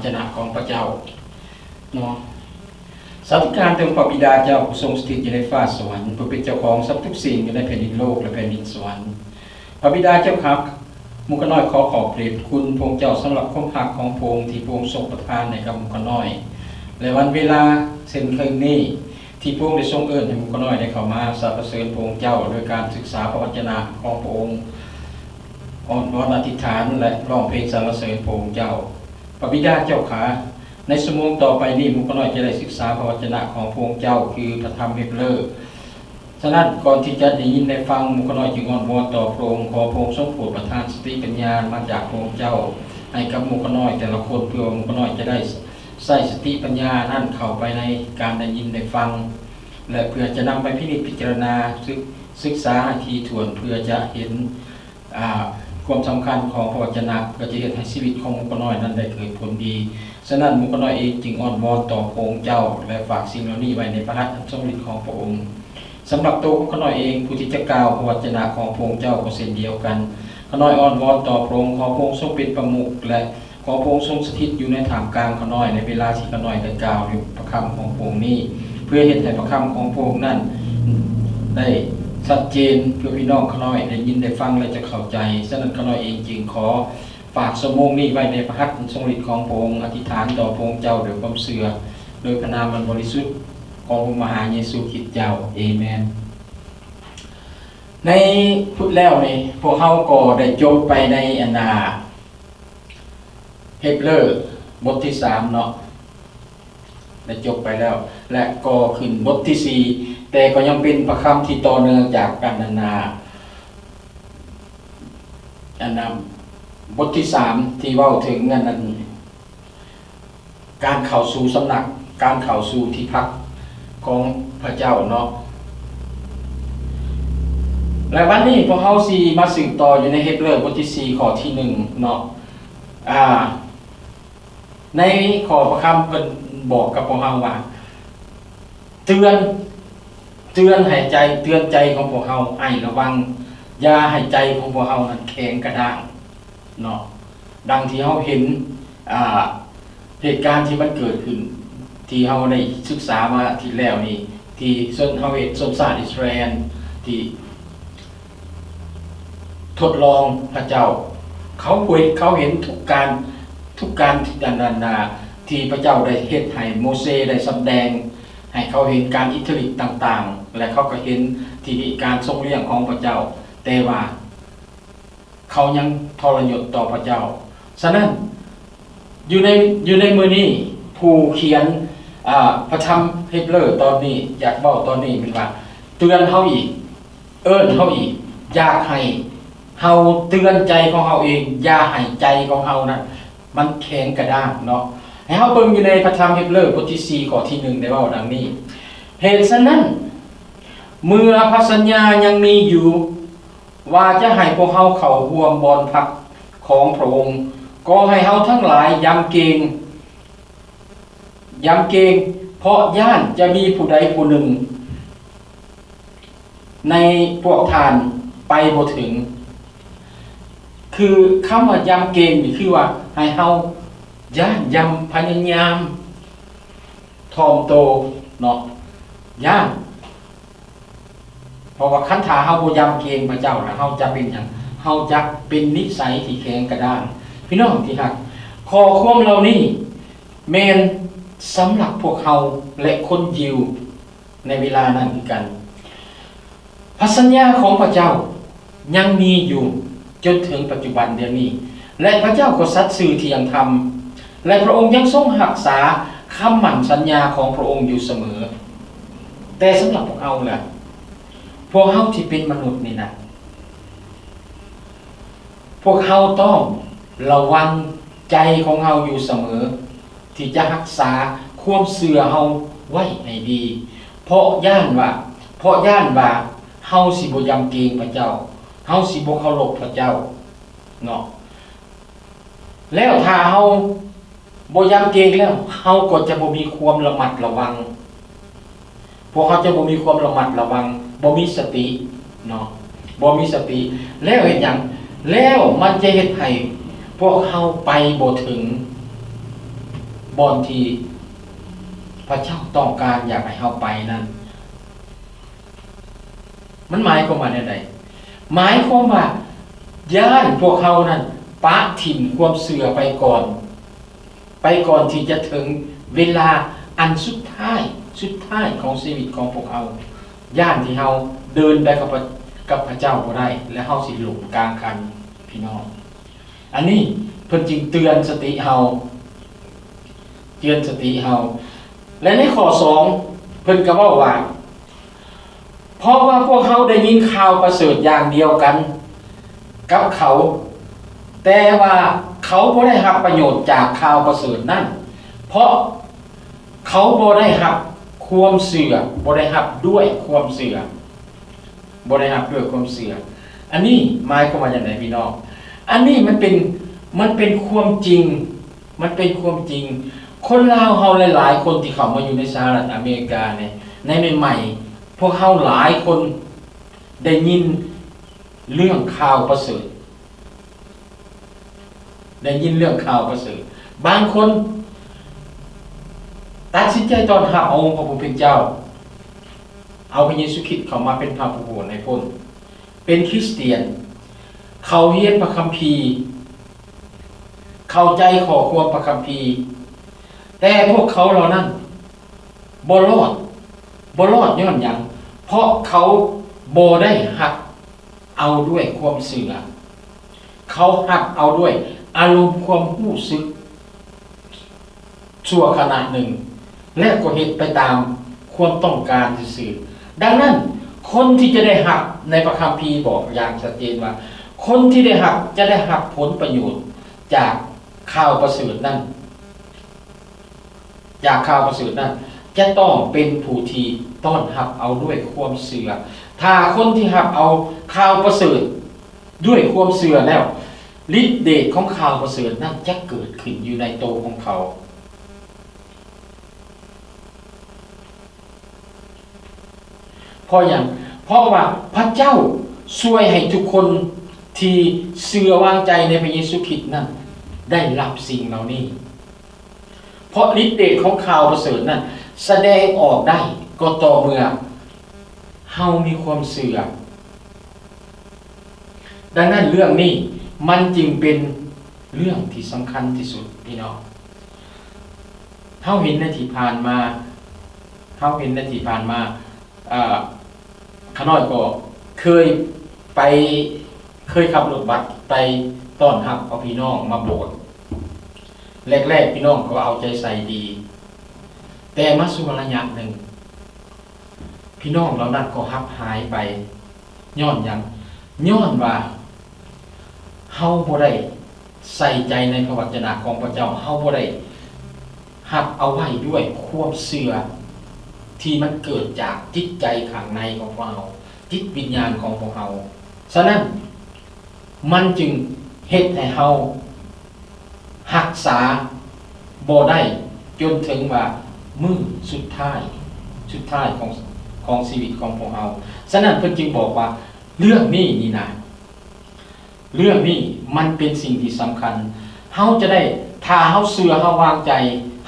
ຈະນະຂອງພະເຈົ້າເນາະ. ສາທຸການເຖິງພະບິດາເຈົ້າ ຜູ້ຊົງສະຖິດຢູ່ໃນຟ້າສະຫວັນ, ຜູ້ເປັນເຈົ້າຂອງສັບທຸກສິ່ງຢູ່ໃນແຜ່ນດິນໂລກ ແລະ ແຜ່ນດິນສະຫວັນ. ພະບິດາເຈົ້າຂ້າ, ໝູ່ຂ້ານ້ອຍຂໍຂອບພະເດດຄຸນພະອົງເຈົ້າ ສຳລັບຄວາມຮັກຂອງພະອົງ ທີ່ພະອົງຊົງປະທານໃຫ້ກັບໝູ່ຂ້ານ້ອຍ ແລະ ວັນເວລາເຊັ່ນຄືນນີ້ ທີ່ພະອົງໄດ້ຊົງເອີ້ນໃຫ້ໝູ່ຂ້ານ້ອຍໄດ້ເຂົ້າມາສັນລະເສີນພະອົງເຈົ້າ ໂດຍການສຶກສາພະວະຈະນະຂອງພະອົງ, ອ້ອນວອນອະທິຖານ ແລະ ຮ້ອງເພງສັນລະເສີນພະອົງເຈົ້າ. ພະບິດາເຈົ້າຂ້າ, ໃນຊົ່ວໂມງຕໍ່ໄປນີ້ ໝູ່ຂ້ານ້ອຍຈະໄດ້ສຶກສາພະວະຈະນະຂອງພະອົງເຈົ້າ ຄືພະທຳເຮັບເລີ. ສະນັ້ນ, ກ່ອນທີ່ຈະໄດ້ຍິນໄດ້ຟັງ, ໝູ່ຂ້ານ້ອຍຈຶ່ງອ້ອນວອນຕໍ່ພະອົງ, ຂໍພະອົງຊົງໂປດປະທານສະຕິປັນຍາມາຈາກພະອົງເຈົ້າ ໃຫ້ກັບໝູ່ຂ້ານ້ອຍແຕ່ລະຄົນ, ເພື່ອວ່າໝູ່ຂ້ານ້ອຍຈະໄດ້ໃຊ້ສະຕິປັນຍານັ້ນເຂົ້າໄປໃນການໄດ້ຍິນໄດ້ຟັງ ແລະ ເພື່ອຈະນຳໄປພິນິດພິຈາລະນາ, ສຶກ, ສຶກສາໃຫ້ຖີ່ຖ້ວນ, ເພື່ອຈະເຫັນ, ອາ, ຄວາມສຳຄັນຂອງພະວະຈະນະ, ເພື່ອຈະເຮັດໃຫ້ຊີວິດຂອງໝູ່ຂ້ານ້ອຍນັ້ນໄດ້ເກີດຜົນດີ. ສະນັ້ນ, ໝູ່ຂ້ານ້ອຍເອງຈຶ່ງອ້ອນວອນຕໍ່ພະອົງເຈົ້າ ແລະ ຝາກສິ່ງເຫຼົ່ານີ້ໄວ້ໃນພະຫັດອັນຊົງລິດຂອງພະອົງ. ສຳລັບໂຕຂອງຂ້ານ້ອຍເອງ, ຜູ້ທີ່ຈະກ່າວພະວະຈະນະຂອງພະອົງເຈົ້າກໍເຊັ່ນດຽວກັນ. ຂ້ານ້ອຍອ້ອນວອນຕໍ່ພະອົງ, ຂໍພະອົງຊົງເປັນປະມຸກ ແລະ ຂໍພະອົງຊົງສະຖິດຢູ່ໃນທ່າມກາງຂ້ານ້ອຍ ໃນເວລາທີ່ຂ້ານ້ອຍໄດ້ກ່າວພະຄຳຂອງພະອົງນີ້, ເພື່ອເຮັດໃຫ້ພະຄຳຂອງພະອົງນັ້ນໄດ້ຊັດເຈນ ເພື່ອພີ່ນ້ອງຂ້ານ້ອຍໄດ້ຍິນໄດ້ຟັງ ແລະ ຈະເຂົ້າໃຈ. ສະນັ້ນ, ຂ້ານ້ອຍເອງຈຶ່ງຂໍ ຝາກຊົ່ວໂມງນີ້ໄວ້ໃນພະຫັດອັນຊົງລິດຂອງພະອົງ, ອະທິຖານຕໍ່ພະອົງເຈົ້າດ້ວຍຄວາມເຊື່ອ, ໂດຍພະນາມອັນບໍລິສຸດຂອງອົງມະຫາເຢຊູຄຣິດເຈົ້າ. ເອເມນ. ໃນພຸດແລ້ວນີ້, ພວກເຮົາກໍໄດ້ຈົບໄປໃນອັນນາ ເຮັບເລີບົດທີສາມເນາະ, ໄດ້ຈົບໄປແລ້ວ ແລະ ກໍຂຶ້ນບົດທີສີ່, ແຕ່ກໍຍັງເປັນພະຄຳທີ່ຕໍ່ເນື່ອງຈາກກັນນັ້ນນາ. ອັນນະ ບົດທີສາມທີ່ເວົ້າເຖິງອັນນັ້ນ ການເຂົ້າສູ່ສຳນັກ, ການເຂົ້າສູ່ທີ່ພັກຂອງພະເຈົ້າເນາະ. ແລະ ວັນນີ້ພວກເຮົາຊິມາສືບຕໍ່ຢູ່ໃນເຮັບເລີບົດທີສີ່ ຂໍ້ທີໜຶ່ງເນາະ. ອາ ໃນຂໍ້ພະຄຳເພິ່ນບອກກັບພວກເຮົາວ່າ ເຕືອນ, ເຕືອນໃຫ້ໃຈ, ເຕືອນໃຈຂອງພວກເຮົາໃຫ້ລະວັງ, ຢ່າໃຫ້ໃຈຂອງພວກເຮົານັ້ນແຂງກະດ້າງເນາະ. ດັ່ງທີ່ເຮົາເຫັນ, ອາ, ເຫດການທີ່ມັນເກີດຂຶ້ນ ທີ່ເຮົາໄດ້ສຶກສາມາອາທິດແລ້ວນີ້, ທີ່ຊົນ, ເຮົາເຫັນຊົນຊາດອິດສະຣາເອນທີ່ ທົດລອງພະເຈົ້າ. ເຂົາເຫັນ, ເຂົາເຫັນທຸກການ, ທຸກການທີ່ ອັນນັ້ນນາ ທີ່ພະເຈົ້າໄດ້ເຮັດໃຫ້ໂມເຊໄດ້ສຳແດງໃຫ້ເຂົາເຫັນການອິດທິລິດຕ່າງໆ ແລະ ເຂົາກໍເຫັນທີ່ການຊົງລ້ຽງຂອງພະເຈົ້າ, ແຕ່ວ່າເຂົາຍັງທໍລະຍົດຕໍ່ພະເຈົ້າ. ສະນັ້ນ, ຢູ່ໃນ, ຢູ່ໃນມື້ນີ້ ຜູ້ຂຽນ, ອາ, ພະທຳເຮັບເລີຕອນນີ້ ຢາກເວົ້າຕອນນີ້ແມ່ນວ່າ ເຕືອນເຮົາອີກ, ເອີ້ນເຮົາອີກ, ຢາກໃຫ້ເຮົາເຕືອນໃຈຂອງເຮົາເອງ, ຢ່າໃຫ້ໃຈຂອງເຮົານັ້ນມັນແຂງກະດ້າງເນາະ. ໃຫ້ເຮົາເບິ່ງຢູ່ໃນພະທຳເຮັບເລີບົດທີສີ່ ຂໍ້ທີໜຶ່ງ ໄດ້ເວົ້າດັ່ງນີ້, ເຫດສະນັ້ນ, ເມື່ອພະສັນຍາຍັງມີຢູ່ ວ່າຈະໃຫ້ພວກເຮົາເຂົ້າຮ່ວມບ່ອນພັກຂອງພະອົງ, ກໍໃຫ້ເຮົາທັງຫຼາຍຢຳເກງ, ຢຳເກງ, ເພາະຢ້ານຈະມີຜູ້ໃດຜູ້ໜຶ່ງໃນພວກທ່ານໄປບໍ່ເຖິງ. ຄືຄຳວ່າຢຳເກງນີ້ ຄືວ່າໃຫ້ເຮົາຢ້ານ, ຢຳ, ພະຍາຍາມ, ຖ່ອມໂຕເນາະ, ຢ້ານ. ເພາະວ່າຄັນຖ້າເຮົາບໍ່ຢຳເກງພະເຈົ້ານະ, ເຮົາຈະເປັນຫຍັງ? ເຮົາຈະເປັນນິໄສທີ່ແຂງກະດ້າງ. ພີ່ນ້ອງທີ່ຮັກ, ຂໍ້ຄວາມເຫຼົ່ານີ້ແມ່ນສຳລັບພວກເຮົາ ແລະ ຄົນຢິວໃນເວລານັ້ນຄືກັນ. ພະສັນຍາຂອງພະເຈົ້າຍັງມີຢູ່ຈົນເຖິງປັດຈຸບັນດຽວນີ້ ແລະ ພະເຈົ້າກໍສັດຊື່ທ່ຽງທຳ ແລະ ພະອົງຍັງຊົງຮັກສາຄຳໝັ້ນສັນຍາຂອງພະອົງຢູ່ສະເໝີ. ແຕ່ສຳລັບພວກເຮົາລະ? ພວກເຮົາທີ່ເປັນມະນຸດນີ້ນະ, ພວກເຮົາຕ້ອງລະວັງໃຈຂອງເຮົາຢູ່ສະເໝີ ທີ່ຈະຮັກສາຄວາມເຊື່ອເຮົາໄວ້ໃຫ້ດີ, ເພາະຢ້ານວ່າ, ເພາະຢ້ານວ່າເຮົາຊິບໍ່ຢຳເກງພະເຈົ້າ, ເຮົາຊິບໍ່ເຄົາລົບພະເຈົ້າເນາະ. ແລ້ວຖ້າເຮົາບໍ່ຢຳເກງແລ້ວ, ເຮົາກໍຈະບໍ່ມີຄວາມລະມັດລະວັງ. ພວກເຮົາຈະບໍ່ມີຄວາມລະມັດລະວັງ, ບໍ່ມີສະຕິເນາະ, ບໍ່ມີສະຕິ. ແລ້ວເຮັດຫຍັງ? ແລ້ວມັນຈະເຮັດໃຫ້ພວກເຮົາໄປບໍ່ເຖິງ. ບ່ອນທີ່ພະເຈົ້າຕ້ອງການຢາກໃຫ້ເຮົາໄປນັ້ນ ມັນໝາຍຄວາມວ່າແນວໃດ? ໝາຍຄວາມວ່າຢ້ານພວກເຮົານັ້ນປະຖິ້ມຄວາມເຊື່ອໄປກ່ອນ ໄປກ່ອນທີ່ຈະເຖິງເວລາອັນສຸດທ້າຍ ສຸດທ້າຍຂອງຊີວິດຂອງພວກເຮົາ. ຢ້ານທີ່ເຮົາເດີນໄປກັບພະ ກັບພະເຈົ້າບໍ່ໄດ້ ແລະ ເຮົາຊິຫຼົງກາງຄັນ ພີ່ນ້ອງ. ອັນນີ້ເພິ່ນຈຶ່ງເຕືອນສະຕິເຮົາ ເຕືອນສະຕິເຮົາ. ແລະ ໃນຂໍ້ສອງ ເພິ່ນກໍເວົ້າວ່າ ເພາະວ່າພວກເຮົາໄດ້ຍິນຂ່າວປະເສີດຢ່າງດຽວກັນກັບເຂົາ, ແຕ່ວ່າເຂົາບໍ່ໄດ້ຮັບປະໂຫຍດຈາກຂ່າວປະເສີດນັ້ນ, ເພາະເຂົາບໍ່ໄດ້ຮັບຄວາມເຊື່ອ, ບໍ່ໄດ້ຮັບດ້ວຍຄວາມເຊື່ອ, ບໍ່ໄດ້ຮັບດ້ວຍຄວາມເຊື່ອ. ອັນນີ້ໝາຍຄວາມວ່າຈັ່ງໃດ ພີ່ນ້ອງ? ອັນນີ້ມັນເປັນ, ມັນເປັນຄວາມຈິງ. ມັນເປັນຄວາມຈິງ. ຄົນລາວເຮົາຫຼາຍໆຄົນທີ່ເຂົ້າມາຢູ່ໃນສະຫະລັດອາເມລິການີ້ ໃນໃໝ່ໆ ພວກເຮົາຫຼາຍຄົນໄດ້ຍິນເລື່ອງຂ່າວປະເສີດ, ໄດ້ຍິນເລື່ອງຂ່າວປະເສີດ. ບາງຄົນຕັດສິນໃຈຕ້ອນຮັບອົງພະຜູ້ເປັນເຈົ້າ, ເອົາພະເຢຊູຄຣິດເຂົ້າມາເປັນພະຜູ້ໂຜດໃຫ້ພົ້ນ, ເປັນຄຣິສຕຽນ, ເຂົ້າຮຽນພະຄຳພີ, ເຂົ້າໃຈຂໍ້ຄວາມພະຄຳພີ, ແຕ່ພວກເຂົາເຫຼົ່ານັ້ນບໍ່ລອດ, ບໍ່ລອດຍ້ອນຫຍັງ? ເພາະເຂົາບໍ່ໄດ້ຮັບເອົາດ້ວຍຄວາມເຊື່ອ, ເຂົາຮັບເອົາດ້ວຍອາລົມຄວາມຮູ້ສຶກ ຊົ່ວຂະນະໜຶ່ງ ແລະ ກໍເຮັດໄປຕາມຄວາມຕ້ອງການຊື່ໆ. ດັ່ງນັ້ນ, ຄົນທີ່ຈະໄດ້ຮັບ, ໃນພະຄຳພີບອກຢ່າງຊັດເຈນວ່າ ຄົນທີ່ໄດ້ຮັບ ຈະໄດ້ຮັບຜົນປະໂຫຍດຈາກຂ່າວປະເສີດນັ້ນ, ຈາກຂ່າວປະເສີດນັ້ນ ຈະຕ້ອງເປັນຜູ້ທີ່ຕ້ອນຮັບເອົາດ້ວຍຄວາມເຊື່ອ. ຖ້າຄົນທີ່ຮັບເອົາຂ່າວປະເສີດ ດ້ວຍຄວາມເຊື່ອແລ້ວ, ລິດເດດຂອງຂ່າວປະເສີດນັ້ນຈະເກີດຂຶ້ນຢູ່ໃນໂຕຂອງເຂົາ. ເພາະຫຍັງ? ເພາະວ່າພະເຈົ້າຊ່ວຍໃຫ້ທຸກຄົນທີ່ເຊື່ອວາງໃຈໃນພະເຢຊູຄຣິດນັ້ນ ໄດ້ຮັບສິ່ງເຫຼົ່ານີ້. ເພາະລິດເດດຂອງຂ່າວປະເສີດນັ້ນສະແດງອອກໄດ້ກໍຕໍ່ເມື່ອເຮົາມີຄວາມເຊື່ອ. ດັ່ງນັ້ນເລື່ອງນີ້ມັນຈຶ່ງເປັນເລື່ອງທີ່ສຳຄັນທີ່ສຸດ ພີ່ນ້ອງ. ເຮົາເຫັນໃນທີ່ຜ່ານມາ, ເຮົາເຫັນໃນທີ່ຜ່ານມາ, ເອີ ຂ້ານ້ອຍກໍເຄີຍໄປ, ເຄີຍຂັບລົດບັສໄປຕ້ອນຮັບເອົາພີ່ນ້ອງມາໂບດ. ແລກໆ ພີ່ນ້ອງກໍເອົາໃຈໃສ່ດີ, ແຕ່ມາສູ່ໄລຍະໜຶ່ງ ພີ່ນ້ອງເຫຼົ່ານັ້ນກໍຮັບຫາຍໄປ. ຍ້ອນຫຍັງ? ຍ້ອນວ່າເຮົາບໍ່ໄດ້ໃສ່ໃຈໃນພະວັດຈະນະຂອງພະເຈົ້າ, ເຮົາບໍ່ໄດ້ຮັບເອົາໄວ້ດ້ວຍຄວາມເຊື່ອທີ່ມັນເກີດຈາກຈິດໃຈຂ້າງໃນຂອງພວກເຮົາ, ຈິດວິນຍານຂອງພວກເຮົາ. ສະນັ້ນ, ມັນຈຶ່ງເຮັດໃຫ້ເຮົາຮັກສາບໍ່ໄດ້ຈົນເຖິງວ່າມື້ສຸດທ້າຍ, ສຸດທ້າຍຂອງ, ຂອງຊີວິດຂອງພວກເຮົາ. ສະນັ້ນເພິ່ນຈຶ່ງບອກວ່າ ເລື່ອງນີ້ນີ້ນະ, ເລື່ອງນີ້ມັນເປັນສິ່ງທີ່ສຳຄັນ. ເຮົາຈະໄດ້, ຖ້າເຮົາເຊື່ອ, ເຮົາວາງໃຈ,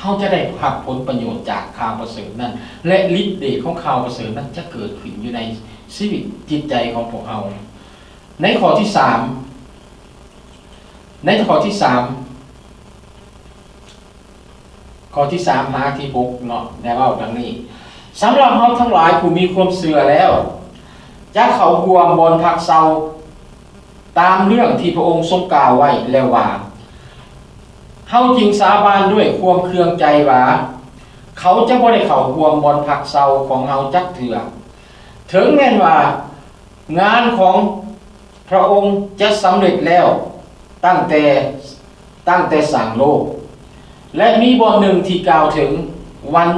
ເຮົາຈະໄດ້ຮັບຜົນປະໂຫຍດຈາກຂ່າວປະເສີດນັ້ນ ແລະ ລິດເດດຂອງຂ່າວປະເສີດນັ້ນຈະເກີດຂຶ້ນຢູ່ໃນຊີວິດຈິດໃຈຂອງພວກເຮົາ. ໃນຂໍ້ທີສາມ, ໃນຂໍ້ທີສາມ, ຂໍ້ທີສາມຫາທີຫົກເນາະ, ໄດ້ເວົ້າດັ່ງນີ້, ສຳລັບເຮົາທັງຫຼາຍຜູ້ມີຄວາມເຊື່ອແລ້ວ ຈະເຂົ້າຮ່ວມບ່ອນພັກເຊົາ ຕາມເລື່ອງທີ່ພະອົງຊົງກ່າວໄວ້ແລ້ວວ່າ, ເຮົາຈຶ່ງສາບານດ້ວຍຄວາມເຄືອງໃຈວ່າ ເຂົາຈະບໍ່ໄດ້ເຂົ້າຮ່ວມບ່ອນພັກເຊົາຂອງເຮົາຈັກເທື່ອ, ເຖິງແມ່ນວ່າ ງານຂອງພະອົງຈະສຳເລັດແລ້ວຕັ້ງແຕ່, ຕັ້ງແຕ່ສ້າງໂລກ. ແລະ ມີບ່ອນໜຶ່ງທີ່ກ່າວເຖິງວັນ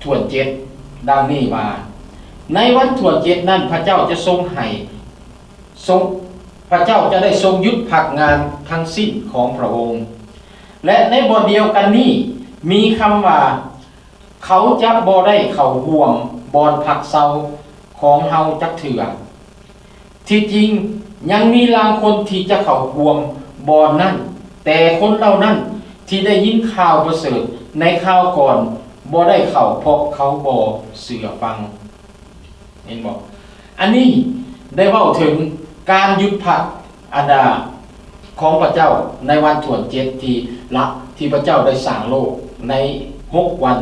ຖ້ວນເຈັດ ດັ່ງນີ້ວ່າ, ໃນວັນຖ້ວນເຈັດນັ້ນ ພະເຈົ້າຈະຊົງໃຫ້, ຊົງ, ພະເຈົ້າຈະໄດ້ຊົງຢຸດພັກງານທັງສິ້ນຂອງພະອົງ. ແລະ ໃນບ່ອນດຽວກັນນີ້ ມີຄຳວ່າ ເຂົາຈະບໍ່ໄດ້ເຂົ້າຮ່ວມບ່ອນພັກເຊົາຂອງເຮົາຈັກເທື່ອ. ທີ່ຈິງຍັງມີລາງຄົນທີ່ຈະເຂົ້າຮ່ວມບ່ອນນັ້ນ, ແຕ່ຄົນເຫຼົ່ານັ້ນ ທີ່ໄດ້ຍິນຂ່າວປະເສີດໃນຄາວກ່ອນ ບໍ່ໄດ້ເຂົ້າ ເພາະເຂົາບໍ່ເຊື່ອຟັງ. ເຫັນບໍ່? ອັນນີ້ໄດ້ເວົ້າເຖິງການຢຸດພັກ ອັນດາ ຂອງພະເຈົ້າໃນວັນຖ້ວນເຈັດທີ່ລະ ທີ່ພະເຈົ້າໄດ້ສ້າງໂລກໃນຫົກວັນ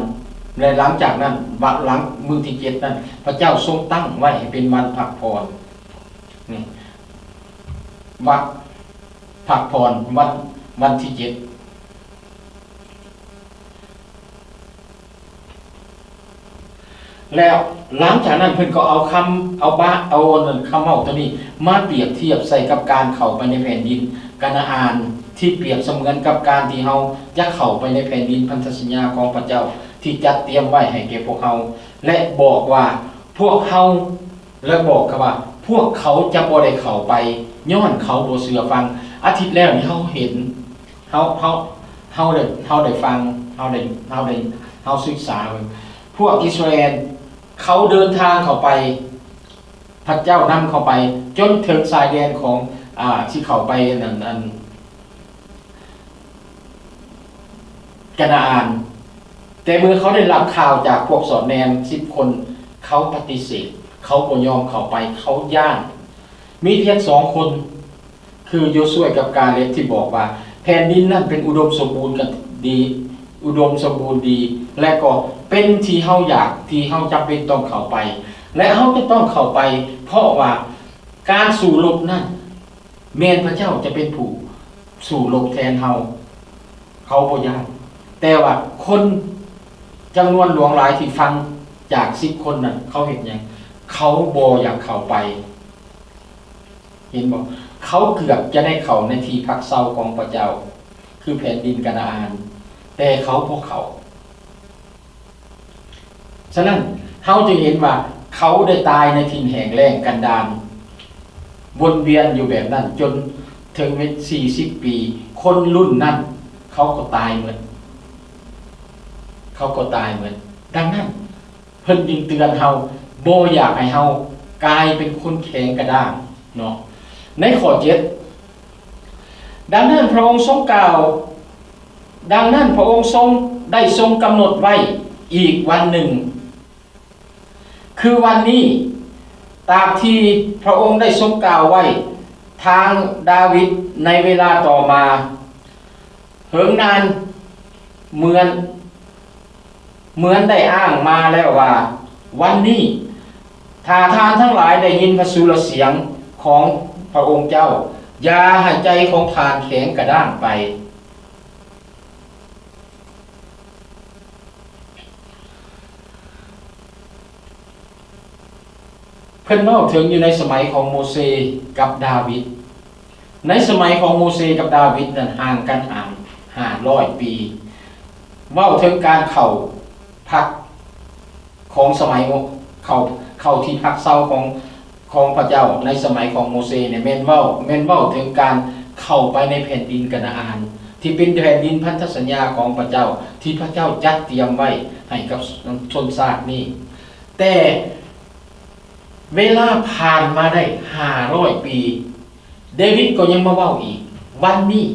ແລະ ຫຼັງຈາກນັ້ນ ວັນຫຼັງມື້ທີເຈັດນັ້ນ ພະເຈົ້າຊົງຕັ້ງໄວ້ໃຫ້ເປັນວັນພັກຜ່ອນ. ນີ້ ວັນພັກຜ່ອນ ວັນ ວັນທີເຈັດ. ແລ້ວຫຼັງຈາກນັ້ນເພິ່ນກໍເອົາຄຳ ເອົາບາ ເອົາອັນນັ້ນ ຄຳເວົ້າຕົວນີ້ມາປຽບທຽບໃສ່ກັບການເຂົ້າໄປໃນແຜ່ນດິນການາອານ ທີ່ປຽບສະເໝືອນກັບການທີ່ເຮົາຈະເຂົ້າໄປໃນແຜ່ນດິນພັນທະສັນຍາຂອງພະເຈົ້າ ທີ່ຈັດຕຽມໄວ້ໃຫ້ແກ່ພວກເຮົາ ແລະ ບອກວ່າພວກເຮົາ ແລະ ບອກກັບວ່າ ພວກເຂົາຈະບໍ່ໄດ້ເຂົ້າໄປ ຍ້ອນເຂົາບໍ່ເຊື່ອຟັງ. ອາທິດແລ້ວນີ້ເຮົາເຫັນ ເຮົາ ເຮົາ ເຮົາໄດ້ ເຮົາໄດ້ຟັງ ເຮົາໄດ້ ເຮົາໄດ້ ເຮົາສຶກສາເບິ່ງ ພວກອິດສະຣາເອນເຂົາເດີນທາງເຂົ້າໄປ ພະເຈົ້ານຳເຂົ້າໄປຈົນເຖິງຊາຍແດນຂອງ ອ່າ ທີ່ເຂົ້າໄປ ອັນ ອັນ ການາອານ. ແຕ່ເມື່ອເຂົາໄດ້ຮັບຂ່າວຈາກພວກສອດແນມສິບຄົນ ເຂົາປະຕິເສດ ເຂົາບໍ່ຍອມເຂົ້າໄປ ເຂົາຢ້ານ. ມີພຽງສອງຄົນ ຄືໂຢຊວຍກັບກາເລັບ ທີ່ບອກວ່າ ແຜ່ນດິນນັ້ນເປັນອຸດົມສົມບູນກັນດີ ອຸດົມສົມບູນດີ ແລະ ກໍເປັນທີ່ເຮົາຢາກ ທີ່ເຮົາຈຳເປັນຕ້ອງເຂົ້າໄປ ແລະ ເຮົາຈະຕ້ອງເຂົ້າໄປ ເພາະວ່າການສູ້ລົບນັ້ນ ແມ່ນພະເຈົ້າຈະເປັນຜູ້ສູ້ລົບແທນເຮົາ. ເຂົາບໍ່ຢ້ານ ແຕ່ວ່າຄົນຈຳນວນຫຼວງຫຼາຍທີ່ຟັງຈາກສິບຄົນນັ້ນ ເຂົາເຮັດຫຍັງ? ເຂົາບໍ່ຢາກເຂົ້າໄປ. ເຫັນບໍ່? ເຂົາເກືອບຈະໄດ້ເຂົ້າໃນທີ່ພັກເຊົາຂອງພະເຈົ້າ ຄືແຜ່ນດິນການາອານ, ແຕ່ເຂົາບໍ່ເຂົ້າ. ສະນັ້ນ ເຮົາຈຶ່ງເຫັນວ່າເຂົາໄດ້ຕາຍໃນຖິ່ນແຫ້ງແລ້ງກັນດານ ວົນວຽນຢູ່ແບບນັ້ນຈົນເຖິງເວລາສີ່ສິບປີ. ຄົນລຸ້ນນັ້ນເຂົາກໍຕາຍໝົດ, ເຂົາກໍຕາຍໝົດ. ດັ່ງນັ້ນ ເພິ່ນຈຶ່ງເຕືອນເຮົາ, ບໍ່ຢາກໃຫ້ເຮົາກາຍເປັນຄົນແຂງກະດ້າງເນາະ. ໃນຂໍ້ເຈັດ, ດັ່ງນັ້ນພະອົງຊົງກ່າວ, ດັ່ງນັ້ນພະອົງຊົງໄດ້ຊົງກຳນົດໄວ້ອີກວັນໜຶ່ງ ຄືວັນນີ້, ຕາມທີ່ພະອົງໄດ້ຊົງກ່າວໄວ້ທາງດາວິດໃນເວລາຕໍ່ມາ. ເຫິງນານເໝືອນ, ເໝືອນໄດ້ອ້າງມາແລ້ວວ່າ, ວັນນີ້, ຖ້າທ່ານທັງຫຼາຍໄດ້ຍິນພະສຸລະສຽງຂອງພະອົງເຈົ້າ, ຢ່າໃຫ້ໃຈຂອງທ່ານແຂງກະດ້າງໄປ. ເພິ່ນເວົ້າເຖິງຢູ່ໃນສະໄໝຂອງໂມເຊກັບດາວິດ. ໃນສະໄໝຂອງໂມເຊກັບດາວິດນັ້ນຫ່າງກັນຫ້າ ຫ້າຮ້ອຍປີ. ເວົ້າເຖິງການເຂົ້າພັກຂອງສະໄໝ ເຂົ້າ ເຂົ້າທີ່ພັກເຊົາຂອງ ຂອງພະເຈົ້າໃນສະໄໝຂອງໂມເຊນີ້ ແມ່ນເວົ້າ ແມ່ນເວົ້າເຖິງການເຂົ້າໄປໃນແຜ່ນດິນການາອານ ທີ່ເປັນແຜ່ນດິນພັນທະສັນຍາຂອງພະເຈົ້າ ທີ່ພະເຈົ້າຈັດຕຽມໄວ້ໃຫ້ກັບຊົນຊາດນີ້. ແຕ່ເວລາຜ່ານມາໄດ້ຫ້າຮ້ອຍປີ, ເດວິດກໍຍັງມາເວົ້າອີກ, ວັນນີ້,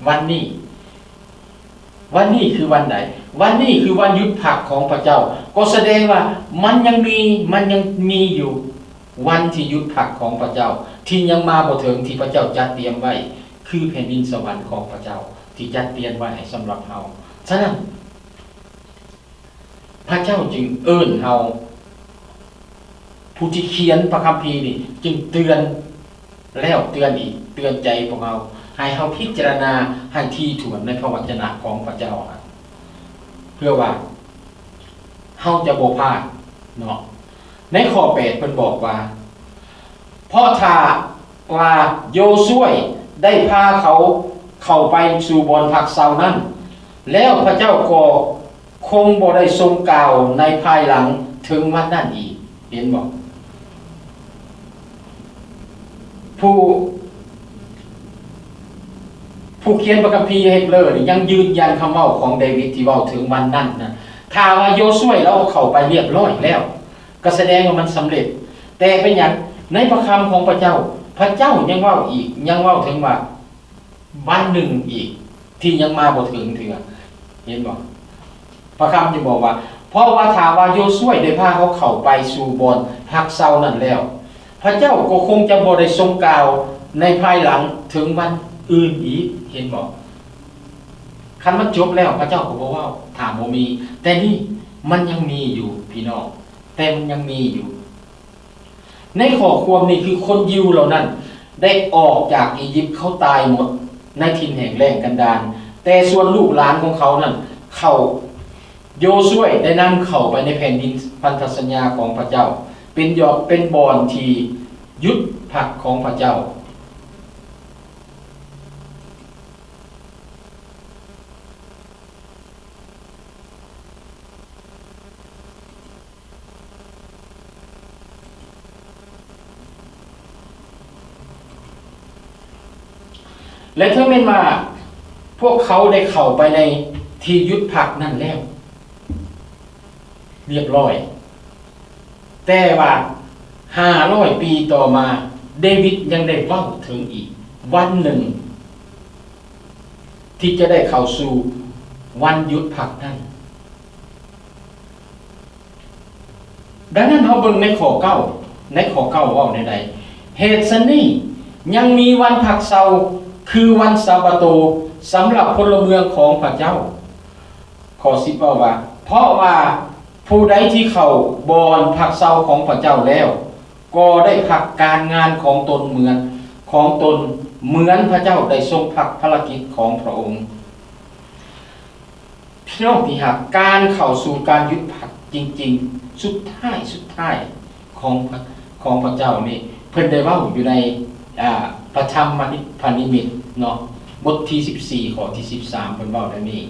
ວັນນີ້, ວັນນີ້ຄືວັນໃດ? ວັນນີ້ຄືວັນຢຸດພັກຂອງພະເຈົ້າ. ກໍສະແດງວ່າມັນຍັງມີ, ມັນຍັງມີຢູ່ ວັນທີ່ຢຸດພັກຂອງພະເຈົ້າ ທີ່ຍັງມາບໍ່ເຖິງ ທີ່ພະເຈົ້າຈັດຕຽມໄວ້ ຄືແຜ່ນດິນສະຫວັນຂອງພະເຈົ້າ ທີ່ຈັດຕຽມໄວ້ໃຫ້ສຳລັບເຮົາ. ສະນັ້ນ ພະເຈົ້າຈຶ່ງເອີ້ນເຮົາ, ຜູ້ທີ່ຂຽນພະຄຳພີນີ້ຈຶ່ງເຕືອນແລ້ວເຕືອນອີກ, ເຕືອນໃຈພວກເຮົາ ໃຫ້ເຮົາພິຈາລະນາໃຫ້ຖີ່ຖ້ວນໃນພະວັດຈະນະຂອງພະເຈົ້າ, ເພື່ອວ່າເຮົາຈະບໍ່ພາດເນາະ. ໃນຂໍ້ແປດເພິ່ນບອກວ່າ, ເພາະຖ້າວ່າໂຢຊວຍໄດ້ພາເຂົາເຂົ້າໄປສູ່ບ່ອນພັກເຊົານັ້ນ, ແລ້ວພະເຈົ້າກໍຄົງບໍ່ໄດ້ຊົງກ່າວໃນພາຍຫຼັງເຖິງວັນນັ້ນອີກ. ເຫັນບໍ່? ຜູ້ ຜູ້ຂຽນພະຄຳພີເຮັບເລີນີ້ຍັງຢືນຢັນຄຳເວົ້າຂອງເດວິດທີ່ເວົ້າເຖິງວັນນັ້ນນະ. ຖ້າວ່າໂຢຊວຍລາວເຂົ້າໄປລຽບຮ້ອຍແລ້ວ, ກໍສະແດງວ່າມັນສຳເລັດ. ແຕ່ເປັນຫຍັງໃນພະຄຳຂອງພະເຈົ້າ, ພະເຈົ້າຍັງເວົ້າອີກ, ຍັງເວົ້າເຖິງວ່າວັນໜຶ່ງອີກ, ທີ່ຍັງມາບໍ່ເຖິງເທື່ອ. ເຫັນບໍ່? ພະຄຳຈຶ່ງບອກວ່າ ເພາະວ່າຖ້າວ່າໂຢຊວຍໄດ້ພາເຮົາເຂົ້າໄປສູ່ບ່ອນພັກເຊົານັ້ນແລ້ວ, ພະເຈົ້າກໍຄົງຈະບໍ່ໄດ້ຊົງກ່າວໃນພາຍຫຼັງເຖິງວັນອື່ນອີກ. ເຫັນບໍ່? ຄັນມັນຈົບແລ້ວ ພະເຈົ້າກໍບໍ່ເວົ້າ ຖ້າບໍ່ມີ. ແຕ່ນີ້ມັນຍັງມີຢູ່ ພີ່ນ້ອງ, ແຕ່ມັນຍັງມີຢູ່. ໃນຂໍ້ຄວາມນີ້ຄືຄົນຢິວເຫຼົ່ານັ້ນໄດ້ອອກຈາກອີຢິບ, ເຂົາຕາຍໝົດໃນຖິ່ນແຫ້ງແລ້ງກັນດານ, ແຕ່ສ່ວນລູກຫຼານຂອງເຂົານັ້ນເຂົ້າ, ໂຢຊວຍໄດ້ນຳເຂົ້າໄປໃນແຜ່ນດິນພັນທະສັນຍາຂອງພະເຈົ້າ, ເປັນຍອດ, ເປັນບ່ອນທີ່ຢຸດພັກຂອງພະເຈົ້າ. ແລະ ເຖິງແມ່ນວ່າພວກເຂົາໄດ້ເຂົ້າໄປໃນທີ່ຢຸດພັກນັ້ນແລ້ວຮຽບຮ້ອຍ, ແຕ່ວ່າຫ້າຮ້ອຍປີຕໍ່ມາ, ເດວິດຍັງໄດ້ເວົ້າເຖິງອີກວັນໜຶ່ງທີ່ຈະໄດ້ເຂົ້າສູ່ວັນຢຸດພັກນັ້ນ. ດັ່ງນັ້ນ ເຮົາເບິ່ງໃນຂໍ້ເກົ້າ, ໃນຂໍ້ເກົ້າເວົ້າແນວໃດ? ເຫດສະນີ້ຍັງມີວັນພັກເຊົາ ຄືວັນສາບາໂຕ ສຳລັບພົນລະເມືອງຂອງພະເຈົ້າ. ຂໍ້ສິບເວົ້າວ່າ ເພາະວ່າຜູ້ໃດທີ່ເຂົ້າບ່ອນພັກເຊົາຂອງພະເຈົ້າແລ້ວ ກໍໄດ້ພັກການງານຂອງຕົນເໝືອນ, ຂອງຕົນເໝືອນພະເຈົ້າໄດ້ຊົງພັກພາລະກິດຂອງພະອົງ. ພີ່ນ້ອງທີ່ຮັກ, ການເຂົ້າສູ່ການຢຸດພັກຈິງໆ ສຸດທ້າຍ, ສຸດທ້າຍຂອງ, ຂອງພະເຈົ້ານີ້ ເພິ່ນໄດ້ເວົ້າຢູ່ໃນ, ອາ, ພະທຳມະນິ, ພະນິມິດເນາະ, ບົດທີສິບສີ່ ຂໍ້ທີສິບສາມ ເພິ່ນເວົ້າແນວນີ້.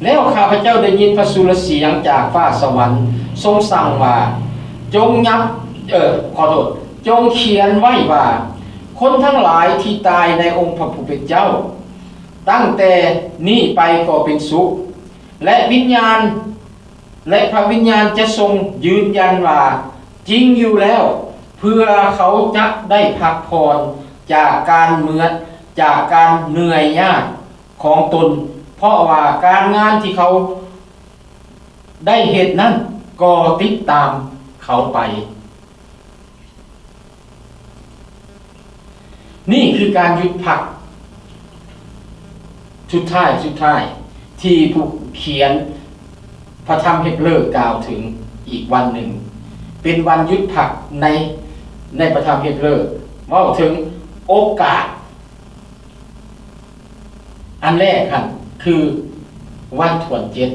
ແລ້ວຂ້າພະເຈົ້າໄດ້ຍິນພະສຸລະສຽງຈາກຟ້າສະຫວັນຊົງສັ່ງວ່າ, ຈົ່ງຍັບ, ເອີ, ຂໍໂທດ, ຈົ່ງຂຽນໄວ້ວ່າ, ຄົນທັງຫຼາຍທີ່ຕາຍໃນອົງພະຜູ້ເປັນເຈົ້າ ຕັ້ງແຕ່ນີ້ໄປກໍເປັນສຸກ, ແລະ ວິນຍານ ແລະ ພະວິນຍານຈະຊົງຢືນຢັນວ່າຈິງຢູ່ແລ້ວ, ເພື່ອເຂົາຈະໄດ້ພັກຜ່ອນຈາກການເມື່ອ, ຈາກການເມື່ອຍຍາກຂອງຕົນ, ເພາະວ່າການງານທີ່ເຂົາໄດ້ເຮັດນັ້ນກໍຕິດຕາມເຂົາໄປ. ນີ້ຄືການຢຸດພັກສຸດທ້າຍ, ສຸດທ້າຍທີ່ຜູ້ຂຽນພະທຳເຮັບເລີກ່າວເຖິງອີກວັນໜຶ່ງ, ເປັນວັນຢຸດພັກໃນ, ໃນພະທຳເຮັບເລີເວົ້າເຖິງໂອກາດ ອັນແລກຫັ້ນຄືວັນຖ້ວນເຈັດ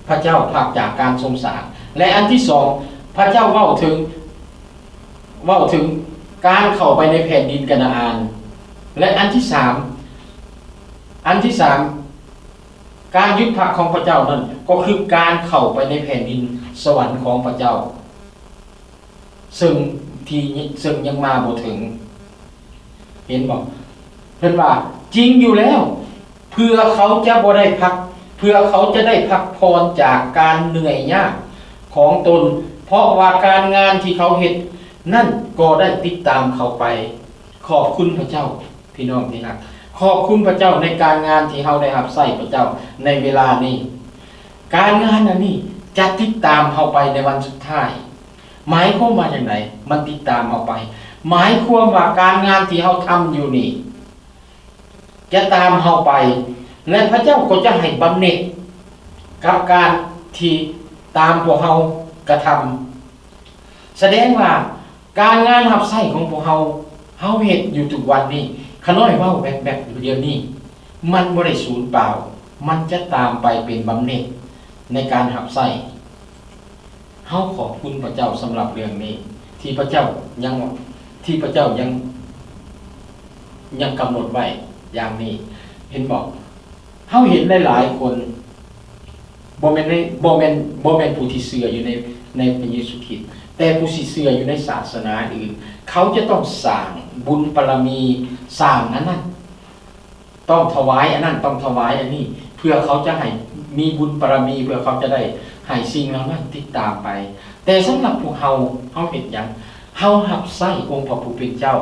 ພະເຈົ້າພັກຈາກການຊົງສາກ ແລະ ອັນທີສອງ ພະເຈົ້າເວົ້າເຖິງ, ເວົ້າເຖິງການເຂົ້າໄປໃນແຜ່ນດິນການາອານ ແລະ ອັນທີສາມ, ອັນທີສາມ ການຢຸດພັກຂອງພະເຈົ້ານັ້ນ ກໍຄືການເຂົ້າໄປໃນແຜ່ນດິນສະຫວັນຂອງພະເຈົ້າ. ເຊິ່ງທີ່, ເຊິ່ງຍັງມາບໍ່ເຖິງ. ເຫັນບໍ່? ເພິ່ນວ່າ, ຈິງຢູ່ແລ້ວ, ເພື່ອເຂົາຈະບໍ່ໄດ້ພັກ, ເພື່ອເຂົາຈະໄດ້ພັກຜ່ອນຈາກການເມື່ອຍຍາກຂອງຕົນ, ເພາະວ່າການງານທີ່ເຂົາເຮັດນັ້ນກໍໄດ້ຕິດຕາມເຂົາໄປ. ຂອບຄຸນພະເຈົ້າ. ພີ່ນ້ອງທີ່ຮັກ, ຂອບຄຸນພະເຈົ້າໃນການງານທີ່ເຮົາໄດ້ຮັບໃຊ້ພະເຈົ້າໃນເວລານີ້. ການງານອັນນີ້ຈະຕິດຕາມເຮົາໄປໃນວັນສຸດທ້າຍ. ໝາຍຄວາມວ່າຈັ່ງໃດ? ມັນຕິດຕາມເຮົາໄປ. ໝາຍຄວາມວ່າການງານທີ່ເຮົາທຳຢູ່ນີ້ຈະຕາມເຮົາໄປ ແລະ ພະເຈົ້າກໍຈະໃຫ້ບຳເໜັດກັບການທີ່ຕາມພວກເຮົາກະທຳ. ສະແດງວ່າ ການງານຮັບໃຊ້ຂອງພວກເຮົາ, ເຮົາເຮັດຢູ່ທຸກວັນນີ້, ຂ້ານ້ອຍເວົ້າແບບ, ແບບດຽວນີ້, ມັນບໍ່ໄດ້ສູນເປົ່າ, ມັນຈະຕາມໄປເປັນບຳເໜັດໃນການຮັບໃຊ້. ເຮົາຂອບຄຸນພະເຈົ້າສຳລັບເລື່ອງນີ້, ທີ່ພະເຈົ້າຍັງ, ທີ່ພະເຈົ້າຍັງ, ຍັງກຳນົດໄວ້ຢ່າງນີ້. ເຫັນບໍ່? ເຮົາເຫັນຫຼາຍໆຄົນ ບໍ່ແມ່ນໃນ, ບໍ່ແມ່ນ, ບໍ່ແມ່ນຜູ້ທີ່ເຊື່ອຢູ່ໃນ, ໃນພະເຢຊູຄຣິດ, ແຕ່ຜູ້ທີ່ເຊື່ອຢູ່ໃນສາສະໜາອື່ນ, ເຂົາຈະຕ້ອງສ້າງບຸນບາລະມີ, ສ້າງອັນນັ້ນ, ຕ້ອງຖວາຍອັນນັ້ນ, ຕ້ອງຖວາຍອັນນີ້, ເພື່ອເຂົາຈະໃຫ້ມີບຸນບາລະມີ, ເພື່ອເຂົາຈະໄດ້ໃຫ້ສິ່ງເຫຼົ່ານັ້ນຕິດຕາມໄປ. ແຕ່ສຳລັບພວກເຮົາ, ເຮົາເຮັດຫຍັງ? ເຮົາຮັບໃຊ້ອົງພະຜູ້ເປັນເຈົ້າ,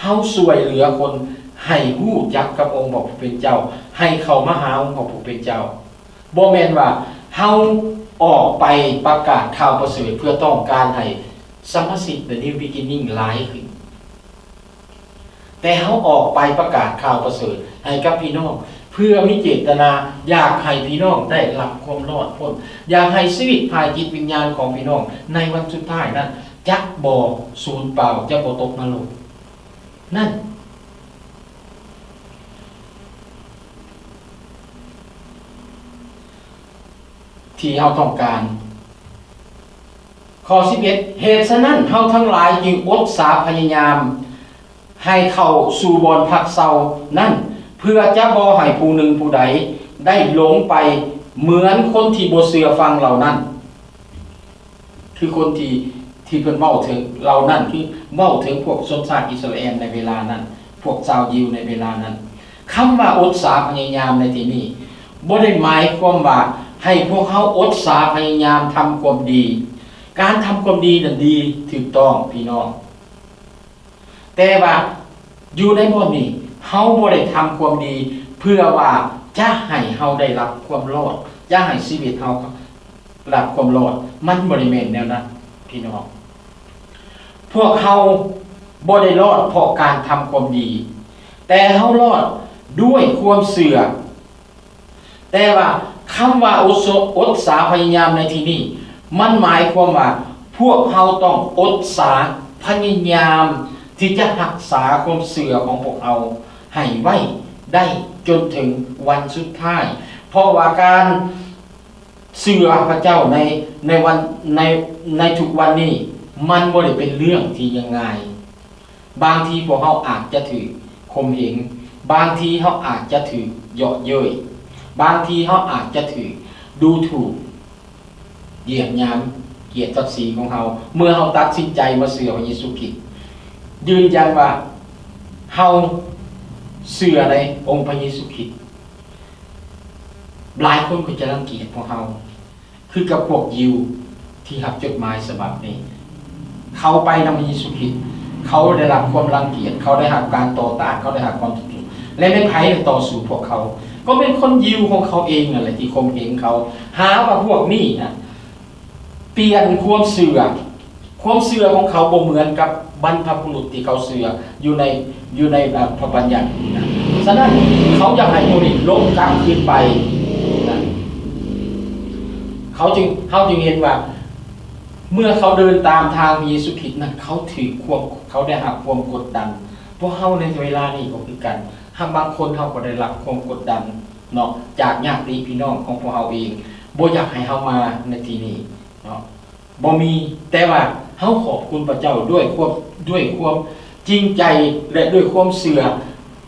ເຮົາຊ່ວຍເຫຼືອຄົນ, ໃຫ້ຮູ້ຈັກກັບອົງພະຜູ້ເປັນເຈົ້າ, ໃຫ້ເຂົ້າມາຫາອົງພະຜູ້ເປັນເຈົ້າ. ບໍ່ແມ່ນວ່າເຮົາອອກໄປປະກາດຂ່າວປະເສີດເພື່ອຕ້ອງການໃຫ້ສະມາຊິກ The New Beginning ຫຼາຍຂຶ້ນ, ແຕ່ເຮົາອອກໄປປະກາດຂ່າວປະເສີດໃຫ້ກັບພີ່ນ້ອງ ເພື່ອມີເຈດຕະນາຢາກໃຫ້ພີ່ນ້ອງໄດ້ຮັບຄວາມລອດພົ້ນ, ຢາກໃຫ້ຊີວິດຝ່າຍຈິດວິນຍານຂອງພີ່ນ້ອງໃນວັນສຸດທ້າຍນັ້ນ ຈະບໍ່ສູນເປົ່າ, ຈະບໍ່ຕົກນະລົກ. ນັ້ນ ທີ່ເຮົາຕ້ອງການ. ຂໍ້ສິບເອັດ ເຫດສະນັ້ນ ເຮົາທັງຫຼາຍຈຶ່ງອົດສາພະຍາຍາມໃຫ້ເຂົ້າສູ່ບ່ອນພັກເຊົານັ້ນ, ເພື່ອຈະບໍ່ໃຫ້ຜູ້ໜຶ່ງຜູ້ໃດໄດ້ຫຼົງໄປເໝືອນຄົນທີ່ບໍ່ເຊື່ອຟັງເຫຼົ່ານັ້ນ. ຄືຄົນທີ່ ທີ່ເພິ່ນເວົ້າເຖິງເຫຼົ່ານັ້ນ ຄືເວົ້າເຖິງພວກຊົນຊາດອິດສະຣາແອນໃນເວລານັ້ນ, ພວກຊາວຢິວໃນເວລານັ້ນ. ຄຳວ່າອົດສາພະຍາຍາມໃນທີ່ນີ້ ບໍ່ໄດ້ໝາຍຄວາມວ່າໃຫ້ພວກເຮົາອົດສາພະຍາຍາມທຳຄວາມດີ. ການທຳຄວາມດີນັ້ນດີ, ຖືກຕ້ອງ, ພີ່ນ້ອງ. ແຕ່ວ່າຢູ່ໃນບ່ອນນີ້ ເຮົາບໍ່ໄດ້ທຳຄວາມດີເພື່ອວ່າຈະໃຫ້ເຮົາໄດ້ຮັບຄວາມລອດ, ຈະໃຫ້ຊີວິດເຮົາໄດ້ຮັບຄວາມລອດ, ມັນບໍ່ໄດ້ແມ່ນແນວນັ້ນພີ່ນ້ອງ. ພວກເຮົາບໍ່ໄດ້ລອດເພາະການທຳຄວາມດີ, ແຕ່ເຮົາລອດດ້ວຍຄວາມເຊື່ອ. ແຕ່ວ່າຄຳວ່າອົດສ- ອົດສາພະຍາຍາມໃນທີ່ນີ້ ມັນໝາຍຄວາມວ່າພວກເຮົາຕ້ອງອົດສາພະຍາຍາມທີ່ຈະຮັກສາຄວາມເຊື່ອຂອງພວກເຮົາໃຫ້ໄວ້ໄດ້ຈົນເຖິງວັນສຸດທ້າຍ, ເພາະວ່າການເຊື່ອພະເຈົ້າໃນ ໃນວັນ ໃນ ໃນທຸກວັນນີ້ ມັນບໍ່ໄດ້ເປັນເລື່ອງທີ່ງ່າຍ. ບາງທີພວກເຮົາອາດຈະຖືກຂົ່ມເຫງ, ບາງທີເຮົາອາດຈະຖືກເຍາະເຍີ້ຍ, ບາງທີເຮົາອາດຈະຖືກດູຖູກ, ຢຽບຫຍາມກຽດສັກສີຂອງເຮົາ ເມື່ອເຮົາຕັດສິນໃຈມາເຊື່ອພະເຢຊູຄຣິດ, ຢືນຢັນວ່າເຮົາເຊື່ອໃນອົງພະເຢຊູຄຣິດ. ຫຼາຍຄົນກໍຈະລັງກຽດພວກເຮົາ. ຄືກັບພວກຢິວທີ່ຮັບຈົດໝາຍສະບັບນີ້, ເຂົາໄປນຳພະເຢຊູຄຣິດ, ເຂົາໄດ້ຮັບຄວາມລັງກຽດ, ເຂົາໄດ້ຮັບການຕໍ່ຕ້ານ, ເຂົາໄດ້ຮັບຄວາມທຸກข์, ແລະ ແມ່ນໃຜໄປຕໍ່ສູ້ພວກເຂົາ? ກໍແມ່ນຄົນຢິວຂອງເຂົາເອງນັ້ນແຫຼະທີ່ຂົ່ມເຫງເຂົາ. ຫາວ່າພວກນີ້ນະ ປ່ຽນຄວາມເຊື່ອ, ຄວາມເຊື່ອຂອງເຂົາບໍ່ເໝືອນກັບບັນພະບຸລຸດທີ່ເຂົາເຊື່ອຢູ່ໃນ ຢູ່ໃນ ເອີ ພະບັນຍັດນະ. ສະນັ້ນ ເຂົາຢາກໃຫ້ພວກນີ້ຫຼົບກັບຄືນໄປນະ. ເຂົາຈຶ່ງ ເຮົາຈຶ່ງເຫັນວ່າ ເມື່ອເຂົາເດີນຕາມທາງພະເຢຊູຄຣິດນັ້ນ ເຂົາຖືກຄວາມ ເຂົາໄດ້ຮັບຄວາມກົດດັນ. ພວກເຮົາໃນເວລານີ້ກໍຄືກັນ, ຫາກບາງຄົນເຮົາກໍໄດ້ຮັບຄວາມກົດດັນເນາະ ຈາກຍາດຕິພີ່ນ້ອງຂອງພວກເຮົາເອງ ບໍ່ຢາກໃຫ້ເຮົາມາໃນທີ່ນີ້ເນາະ. ບໍ່ມີ, ແຕ່ວ່າເຮົາຂອບຄຸນພະເຈົ້າດ້ວຍຄວາມ ດ້ວຍຄວາມຈິງໃຈ ແລະ ດ້ວຍຄວາມເຊື່ອ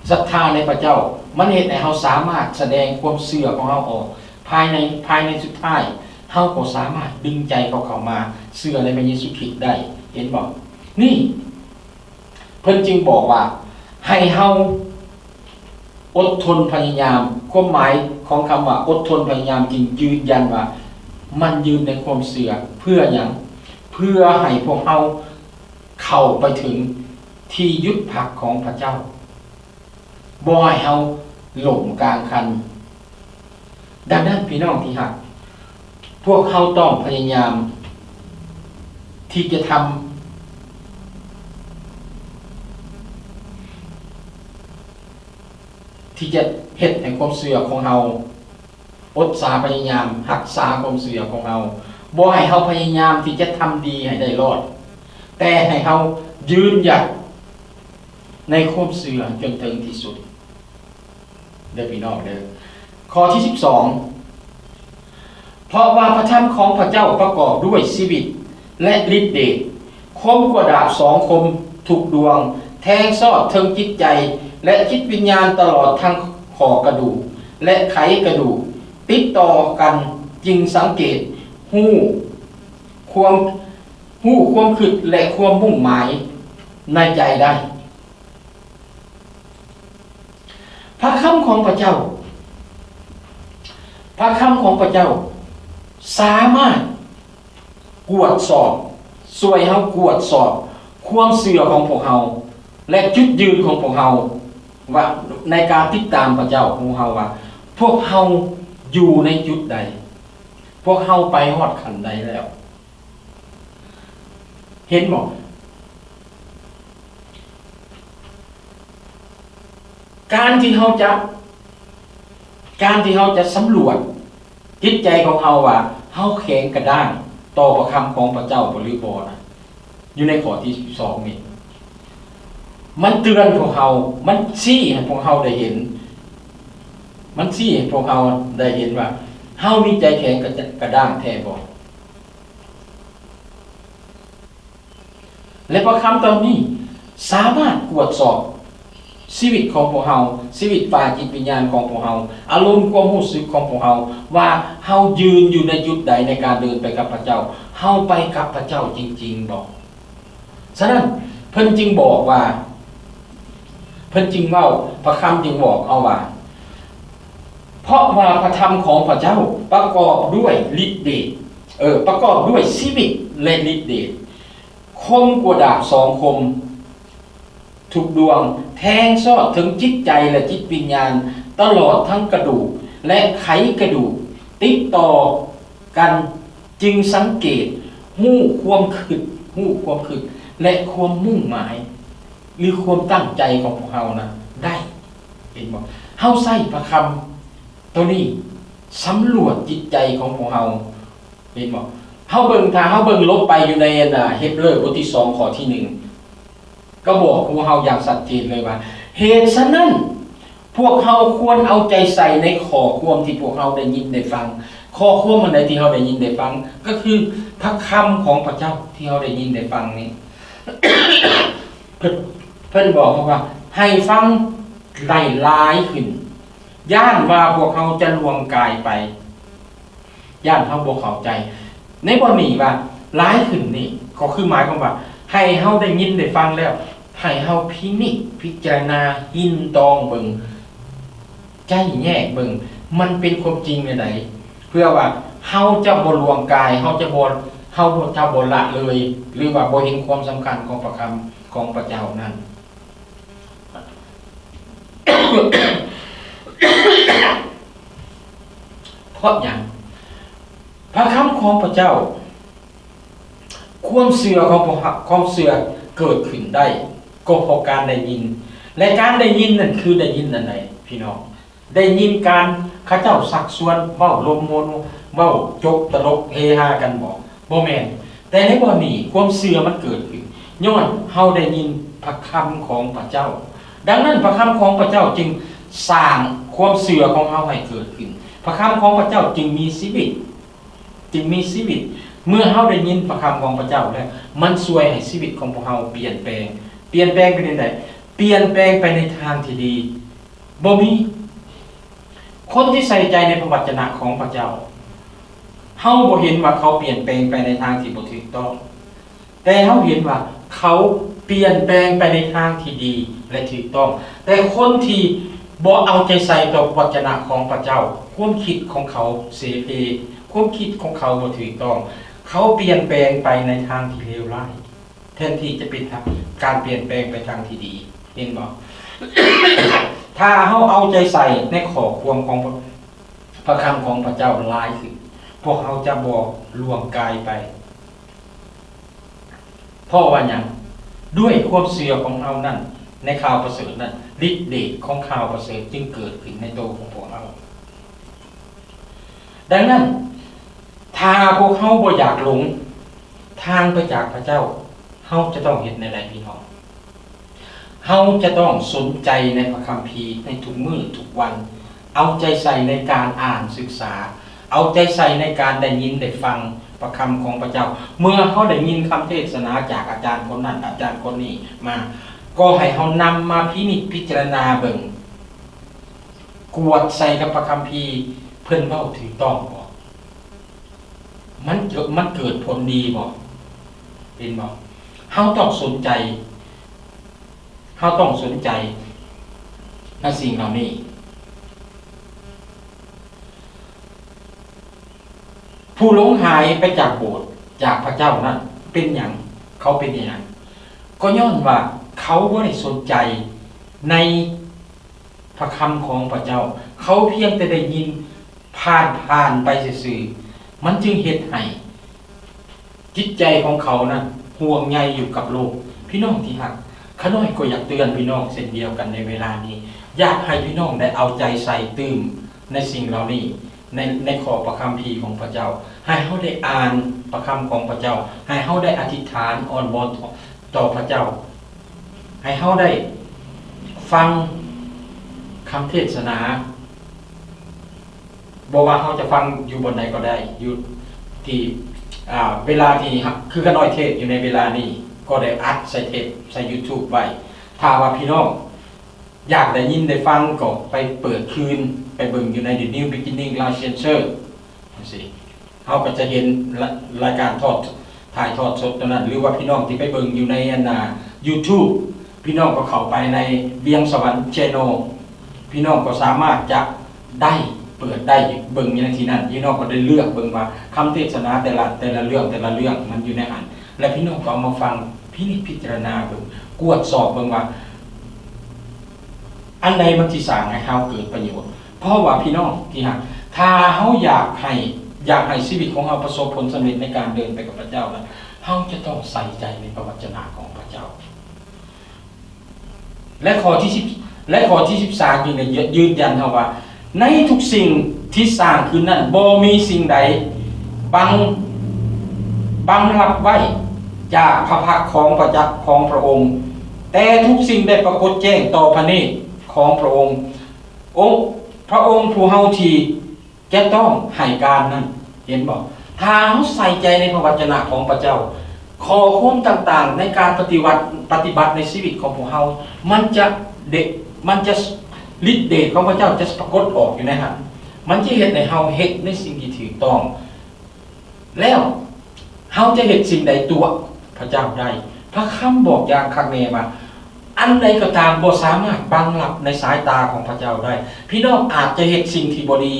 ສັດທາໃນພະເຈົ້າ. ມັນເຮັດໃຫ້ເຮົາສາມາດສະແດງຄວາມເຊື່ອຂອງເຮົາອອກພາຍໃນ, ພາຍໃນສຸດທ້າຍ ເຮົາກໍສາມາດດຶງໃຈເຂົາເຂົ້າມາເຊື່ອໃນພະເຢຊູຄຣິດໄດ້. ເຫັນບໍ່? ນີ້ ເພິ່ນຈຶ່ງບອກວ່າໃຫ້ເຮົາອົດທົນພະຍາຍາມ. ຄວາມໝາຍຂອງຄຳວ່າອົດທົນພະຍາຍາມຈຶ່ງຢືນຢັນວ່າມັນຢືນໃນຄວາມເຊື່ອ. ເພື່ອຫຍັງ? ເພື່ອໃຫ້ພວກເຮົາເຂົ້າໄປເຖິງທີ່ຢຸດພັກຂອງພະເຈົ້າ. ບໍ່ໃຫ້ເຮົາລົ້ມກາງຄັນ. ດັ່ງນັ້ນ ພີ່ນ້ອງທີ່ຮັກ, ພວກເຮົາຕ້ອງພະຍາຍາມທີ່ຈະທຳ ທີ່ຈະເຮັດໃຫ້ຄວາມເຊື່ອຂອງເຮົາ ອົດສາພະຍາຍາມຮັກສາຄວາມເຊື່ອຂອງເຮົາ. ບໍ່ໃຫ້ເຮົາພະຍາຍາມທີ່ຈະທຳດີໃຫ້ໄດ້ລອດ, ແຕ່ໃຫ້ເຮົາຢືນຢັນ ໃນຄວາມເຊື່ອຈົນເຖິງທີ່ສຸດເດີພີ່ນ້ອງເດີ. ຂໍ້ທີສິບສອງ ເພາະວ່າພະທຳຂອງພະເຈົ້າປະກອບດ້ວຍຊີວິດ ແລະ ລິດເດດ, ຄົມກວ່າດາບສອງຄົມທຸກດວງ, ແທງຊອດເຖິງຈິດໃຈ ແລະ ຈິດວິນຍານ, ຕະຫຼອດທັງຂໍ້ກະດູກ ແລະ ໄຂກະດູກ, ຕິດຕໍ່ກັນ, ຈຶ່ງສັງເກດຮູ້ຄວາມ ຮູ້ຄວາມຄິດ ແລະ ຄວາມມຸ່ງໝາຍໃນໃຈໄດ້. ພະຄຳຂອງພະເຈົ້າ, ພະຄຳຂອງພະເຈົ້າສາມາດກວດສອບ, ຊ່ວຍເຮົາກວດສອບຄວາມເຊື່ອຂອງພວກເຮົາ ແລະ ຈຸດຢືນຂອງພວກເຮົາ ວ່າໃນການຕິດຕາມພະເຈົ້າຂອງເຮົາວ່າ ພວກເຮົາຢູ່ໃນຈຸດໃດ? ພວກເຮົາໄປຮອດຂັ້ນໃດແລ້ວ? ເຫັນບໍ່? ການທີ່ເຮົາຈະ ການທີ່ເຮົາຈະສຳຫຼວດຈິດໃຈຂອງເຮົາວ່າ ເຮົາແຂງກະດ້າງຕໍ່ພະຄຳຂອງພະເຈົ້າບໍ່ ຫຼືບໍ່ນະ ຢູ່ໃນຂໍ້ທີສິບສອງນີ້ ມັນເຕືອນພວກເຮົາ ມັນຊີ້ໃຫ້ພວກເຮົາໄດ້ເຫັນ ມັນຊີ້ໃຫ້ພວກເຮົາໄດ້ເຫັນວ່າ ເຮົາມີໃຈແຂງກະ ກະດ້າງແທ້ບໍ່? ແລະ ພະຄຳຕອນນີ້ສາມາດກວດສອບຊີວິດຂອງພວກເຮົາ, ຊີວິດຝ່າຍຈິດວິນຍານຂອງພວກເຮົາ, ອາລົມຄວາມຮູ້ສຶກຂອງພວກເຮົາ ວ່າເຮົາຢືນຢູ່ໃນຈຸດໃດໃນການເດີນໄປກັບພະເຈົ້າ, ເຮົາໄປກັບພະເຈົ້າຈິງໆບໍ່? ສະນັ້ນ ເພິ່ນຈຶ່ງບອກວ່າ ເພິ່ນຈຶ່ງເວົ້າ ພະຄຳຈຶ່ງບອກເຮົາວ່າ ເພາະວ່າພະທຳຂອງພະເຈົ້າປະກອບດ້ວຍລິດເດດ ເອີ ປະກອບດ້ວຍຊີວິດ ແລະ ລິດເດດ, ຄົມກວ່າດາບສອງຄົມ ທຸກດວງ, ແທງຊອດເຖິງຈິດໃຈ ແລະ ຈິດວິນຍານ, ຕະຫຼອດທັງກະດູກ ແລະ ໄຂກະດູກ, ຕິດຕໍ່ກັນ, ຈຶ່ງສັງເກດຮູ້ຄວາມຄິດ, ຮູ້ຄວາມຄິດ ແລະ ຄວາມມຸ່ງໝາຍ ຫຼື ຄວາມຕັ້ງໃຈຂອງພວກເຮົານະໄດ້. ເຫັນບໍ່? ເຮົາໃຊ້ພະຄຳໂຕນີ້ສຳຫຼວດຈິດໃຈຂອງພວກເຮົາ. ເຫັນບໍ່? ເຮົາເບິ່ງ, ຖ້າເຮົາເບິ່ງລົງໄປຢູ່ໃນ ອັນນ່າ ເຮັບເຣີ ບົດທີສອງ ຂໍ້ທີໜຶ່ງ ກໍບອກພວກເຮົາຢ່າງຊັດເຈນເລີຍວ່າ ເຫດສະນັ້ນ ພວກເຮົາຄວນເອົາໃຈໃສ່ໃນຂໍ້ຄວາມທີ່ພວກເຮົາໄດ້ຍິນໄດ້ຟັງ. ຂໍ້ຄວາມອັນໃດທີ່ເຮົາໄດ້ຍິນໄດ້ຟັງ? ກໍຄືພະຄຳຂອງພະເຈົ້າທີ່ເຮົາໄດ້ຍິນໄດ້ຟັງນີ້. ເພິ່ນ, ເພິ່ນບອກເຮົາວ່າ ໃຫ້ຟັງໄດ້ຫຼາຍຂຶ້ນ, ຢ້ານວ່າພວກເຮົາຈະລ່ວງກາຍໄປ. ຢ້ານເຮົາບໍ່ເຂົ້າໃຈ. ໃນບ່ອນນີ້ວ່າຫຼາຍຂຶ້ນນີ້ ກໍຄືໝາຍຄວາມວ່າ ໃຫ້ເຮົາໄດ້ຍິນໄດ້ຟັງແລ້ວ ໃຫ້ເຮົາພິນິດພິຈາລະນາ ຍິນຕອງເບິ່ງ ໄຈ້ແຍກເບິ່ງ ມັນເປັນຄວາມຈິງແນວໃດ ເພື່ອວ່າເຮົາຈະບໍ່ລ່ວງກາຍ ເຮົາຈະບໍ່ ເຮົາຈະບໍ່ລະເລີຍ ຫຼືວ່າບໍ່ເຫັນຄວາມສຳຄັນຂອງພະຄຳຂອງພະເຈົ້ານັ້ນ. ເພາະຫຍັງ? ພະຄຳຂອງພະເຈົ້າ, ຄວາມເຊື່ອຂອງພວກເຮົາ, ຄວາມເຊື່ອເກີດຂຶ້ນໄດ້ ກໍເພາະການໄດ້ຍິນ. ແລະ ການໄດ້ຍິນນັ້ນຄືໄດ້ຍິນອັນໃດ, ພີ່ນ້ອງ? ໄດ້ຍິນການເຂົາເຈົ້າຊັກຊວນເວົ້າລົມໂມໂນ, ເວົ້າຈົກຕະຫຼົກເຮຮາກັນບໍ? ບໍ່ແມ່ນ. ແຕ່ໃນບ່ອນນີ້ຄວາມເຊື່ອມັນເກີດຂຶ້ນຍ້ອນເຮົາໄດ້ຍິນພະຄຳຂອງພະເຈົ້າ. ດັ່ງນັ້ນພະຄຳຂອງພະເຈົ້າຈຶ່ງສ້າງຄວາມເຊື່ອຂອງເຮົາໃຫ້ເກີດຂຶ້ນ. ພະຄຳຂອງພະເຈົ້າຈຶ່ງມີຊີວິດ, ຈຶ່ງມີຊີວິດ. ເມື່ອເຮົາໄດ້ຍິນພະຄຳຂອງພະເຈົ້າແລ້ວ, ມັນຊ່ວຍໃຫ້ຊີວິດຂອງພວກເຮົາປ່ຽນແປງ. ປ່ຽນແປງໄປແນວໃດ? ປ່ຽນແປງໄປໃນທາງທີ່ດີ. ບໍ່ມີຄົນທີ່ໃສ່ໃຈໃນພະວັດຈະນະຂອງພະເຈົ້າ. ເຮົາບໍ່ເຫັນວ່າເຂົາປ່ຽນແປງໄປໃນທາງທີ່ບໍ່ຖືກຕ້ອງ, ແຕ່ເຮົາເຫັນວ່າເຂົາປ່ຽນແປງໄປໃນທາງທີ່ດີ ແລະ ຖືກຕ້ອງ. ແຕ່ຄົນທີ່ບໍ່ເອົາໃຈໃສ່ຕໍ່ພະວັດຈະນະຂອງພະເຈົ້າ, ຄວາມຄິດຂອງເຂົາເສເພ, ຄວາມຄິດຂອງເຂົາບໍ່ຖືກຕ້ອງ, ເຂົາປ່ຽນແປງໄປໃນທາງທີ່ເລວຮ້າຍ. ແທນທີ່ຈະເປັນການປ່ຽນແປງໄປທາງທີ່ດີ. ເຫັນບໍ່? ຖ້າເຮົາເອົາໃຈໃສ່ໃນຂໍ້ຄວາມຂອງພະຄຳຂອງພະເຈົ້າຫຼາຍຂຶ້ນ, ພວກເຮົາຈະບໍ່ລ່ວງກາຍໄປ. ເພາະວ່າຫຍັງ? ດ້ວຍຄວາມເຊື່ອຂອງເຮົານັ້ນ ໃນຂ່າວປະເສີດນັ້ນ, ລິດເດດຂອງຂ່າວປະເສີດຈຶ່ງເກີດຂຶ້ນໃນໂຕຂອງພວກເຮົາ. ດັ່ງນັ້ນ, ຖ້າພວກເຮົາບໍ່ຢາກຫຼົງທາງໄປຈາກພະເຈົ້າ, ເຮົາຈະຕ້ອງເຮັດແນວໃດ, ພີ່ນ້ອງ? ເຮົາຈະຕ້ອງສົນໃຈໃນພະຄຳພີໃນທຸກມື້ທຸກວັນ, ເອົາໃຈໃສ່ໃນການອ່ານສຶກສາ, ເອົາໃຈໃສ່ໃນການໄດ້ຍິນໄດ້ຟັງພະຄຳຂອງພະເຈົ້າ. ເມື່ອເຮົາໄດ້ຍິນຄຳເທດສະໜາຈາກອາຈານຄົນນັ້ນ, ອາຈານຄົນນີ້ມາ, ກໍໃຫ້ເຮົານຳມາພິນິດພິຈາລະນາເບິ່ງ. ກວດໃສ່ກັບພະຄຳພີ ເພິ່ນເວົ້າຖືກຕ້ອງບໍ່? ມັນເກີດ, ມັນເກີດຜົນດີບໍ່? ເຫັນບໍ່? ເຮົາຕ້ອງສົນໃຈ, ເຮົາຕ້ອງສົນໃຈໃນສິ່ງເຫຼົ່ານີ້. ຜູ້ຫຼົງຫາຍໄປຈາກໂບດ, ຈາກພະເຈົ້ານັ້ນ ເປັນຫຍັງ? ເຂົາເປັນຫຍັງ? ກໍຍ້ອນວ່າເຂົາບໍ່ໄດ້ສົນໃຈໃນ ພະຄຳຂອງພະເຈົ້າ, ເຂົາພຽງແຕ່ໄດ້ຍິນຜ່ານໆໄປຊື່ໆ, ມັນຈຶ່ງເຮັດໃຫ້ຈິດໃຈຂອງເຂົານັ້ນຫ່ວງໃຍຢູ່ກັບໂລກ. ພີ່ນ້ອງທີ່ຮັກ, ຂ້ານ້ອຍກໍຢາກເຕືອນພີ່ນ້ອງເຊັ່ນດຽວກັນໃນເວລານີ້, ຢາກໃຫ້ພີ່ນ້ອງໄດ້ເອົາໃຈໃສ່ຕື່ມໃນສິ່ງເຫຼົ່ານີ້, ໃນ, ໃນຂໍ້ພະຄຳພີຂອງພະເຈົ້າ, ໃຫ້ເຮົາໄດ້ອ່ານພະຄຳຂອງພະເຈົ້າ, ໃຫ້ເຮົາໄດ້ອະທິຖານອ້ອນວອນຕໍ່ພະເຈົ້າ, ໃຫ້ເຮົາໄດ້ຟັງຄຳເທດສະໜາ. ບໍ່ວ່າເຮົາຈະຟັງຢູ່ບ່ອນໃດກໍໄດ້, ຢູ່ທີ່ ອ່າ ເວລາທີ່ ຄືຂ້ານ້ອຍເທດຢູ່ໃນເວລານີ້ ກໍໄດ້ອັດໃສ່ເທບ ໃສ່ YouTube ໄວ້. ຖ້າວ່າພີ່ນ້ອງຢາກໄດ້ຍິນໄດ້ຟັງ ກໍໄປເປີດຄືນ ໄປເບິ່ງຢູ່ໃນ The New Beginning Live Center ຈັ່ງຊີ້. ເຮົາກໍຈະເຫັນລາ, ລາຍການທອດ, ຖ່າຍທອດສົດຕົວນັ້ນ, ຫຼືວ່າພີ່ນ້ອງທີ່ໄປເບິ່ງຢູ່ໃນ ອັນນ່າ YouTube, ພີ່ນ້ອງກໍເຂົ້າໄປໃນວຽງສະຫວັນ Channel, ພີ່ນ້ອງກໍສາມາດຈະໄດ້ເປີດໄດ້ເບິ່ງຢູ່ໃນທີ່ນັ້ນ. ພີ່ນ້ອງກໍໄດ້ເລືອກເບິ່ງວ່າຄຳເທດສະໜາແຕ່ລະ, ແຕ່ລະເລື່ອງ, ແຕ່ລະເລື່ອງມັນຢູ່ໃນຫັ້ນ, ແລະ ພີ່ນ້ອງກໍເອົາມາຟັງພິນິດພິຈາລະນາເບິ່ງ, ກວດສອບເບິ່ງວ່າ ອັນໃດມັນຊິສ້າງໃຫ້ເຮົາເກີດປະໂຫຍດ. ເພາະວ່າພີ່ນ້ອງທີ່ຮັກ, ຖ້າເຮົາຢາກໃຫ້, ຢາກໃຫ້ຊີວິດຂອງເຮົາປະສົບຜົນສຳເລັດໃນການເດີນໄປກັບພະເຈົ້ານັ້ນ, ເຮົາຈະຕ້ອງໃສ່ໃຈໃນພະວັດຈະນະຂອງພະເຈົ້າ. ແລະ ຂໍ້ທີສິບ ແລະ ຂໍ້ທີສິບສາມນີ້ ຍ- ຢືນຢັນເຮົາວ່າ ໃນທຸກສິ່ງທີ່ສ້າງຂຶ້ນນັ້ນ ບໍ່ມີສິ່ງໃດບັງ, ບັງລັບໄວ້ຈາກພະພັກຂອງພະຈັກຂອງພະອົງ, ແຕ່ທຸກສິ່ງໄດ້ປາກົດແຈ້ງຕໍ່ພະເນດຂອງພະອົງ. ອົງ, ພະອົງຜູ້ເຮົາທີ່ຈະຕ້ອງໃຫ້ການນັ້ນ. ເຫັນບໍ່? ຖ້າເຮົາໃສ່ໃຈໃນພະວັດຈະນະຂອງພະເຈົ້າ, ຂໍ້ຄວາມຕ່າງໆໃນການປະຕິວັດ, ປະຕິບັດໃນຊີວິດຂອງພວກເຮົາ, ມັນຈະເດ, ມັນຈະ, ລິດເດດຂອງພະເຈົ້າຈະປາກົດອອກຢູ່ໃນຫັ້ນ. ມັນຈະເຮັດໃຫ້ເຮົາເຮັດໃນສິ່ງທີ່ຖືກຕ້ອງ. ແລ້ວເຮົາຈະເຮັດສິ່ງໃດຕົວະພະເຈົ້າໄດ້? ພະຄຳບອກຢ່າງຄັກແນ່ວ່າ ອັນໃດກໍຕາມບໍ່ສາມາດບັງລັບໃນສາຍຕາຂອງພະເຈົ້າໄດ້. ພີ່ນ້ອງອາດຈະເຮັດສິ່ງທີ່ບໍ່ດີ,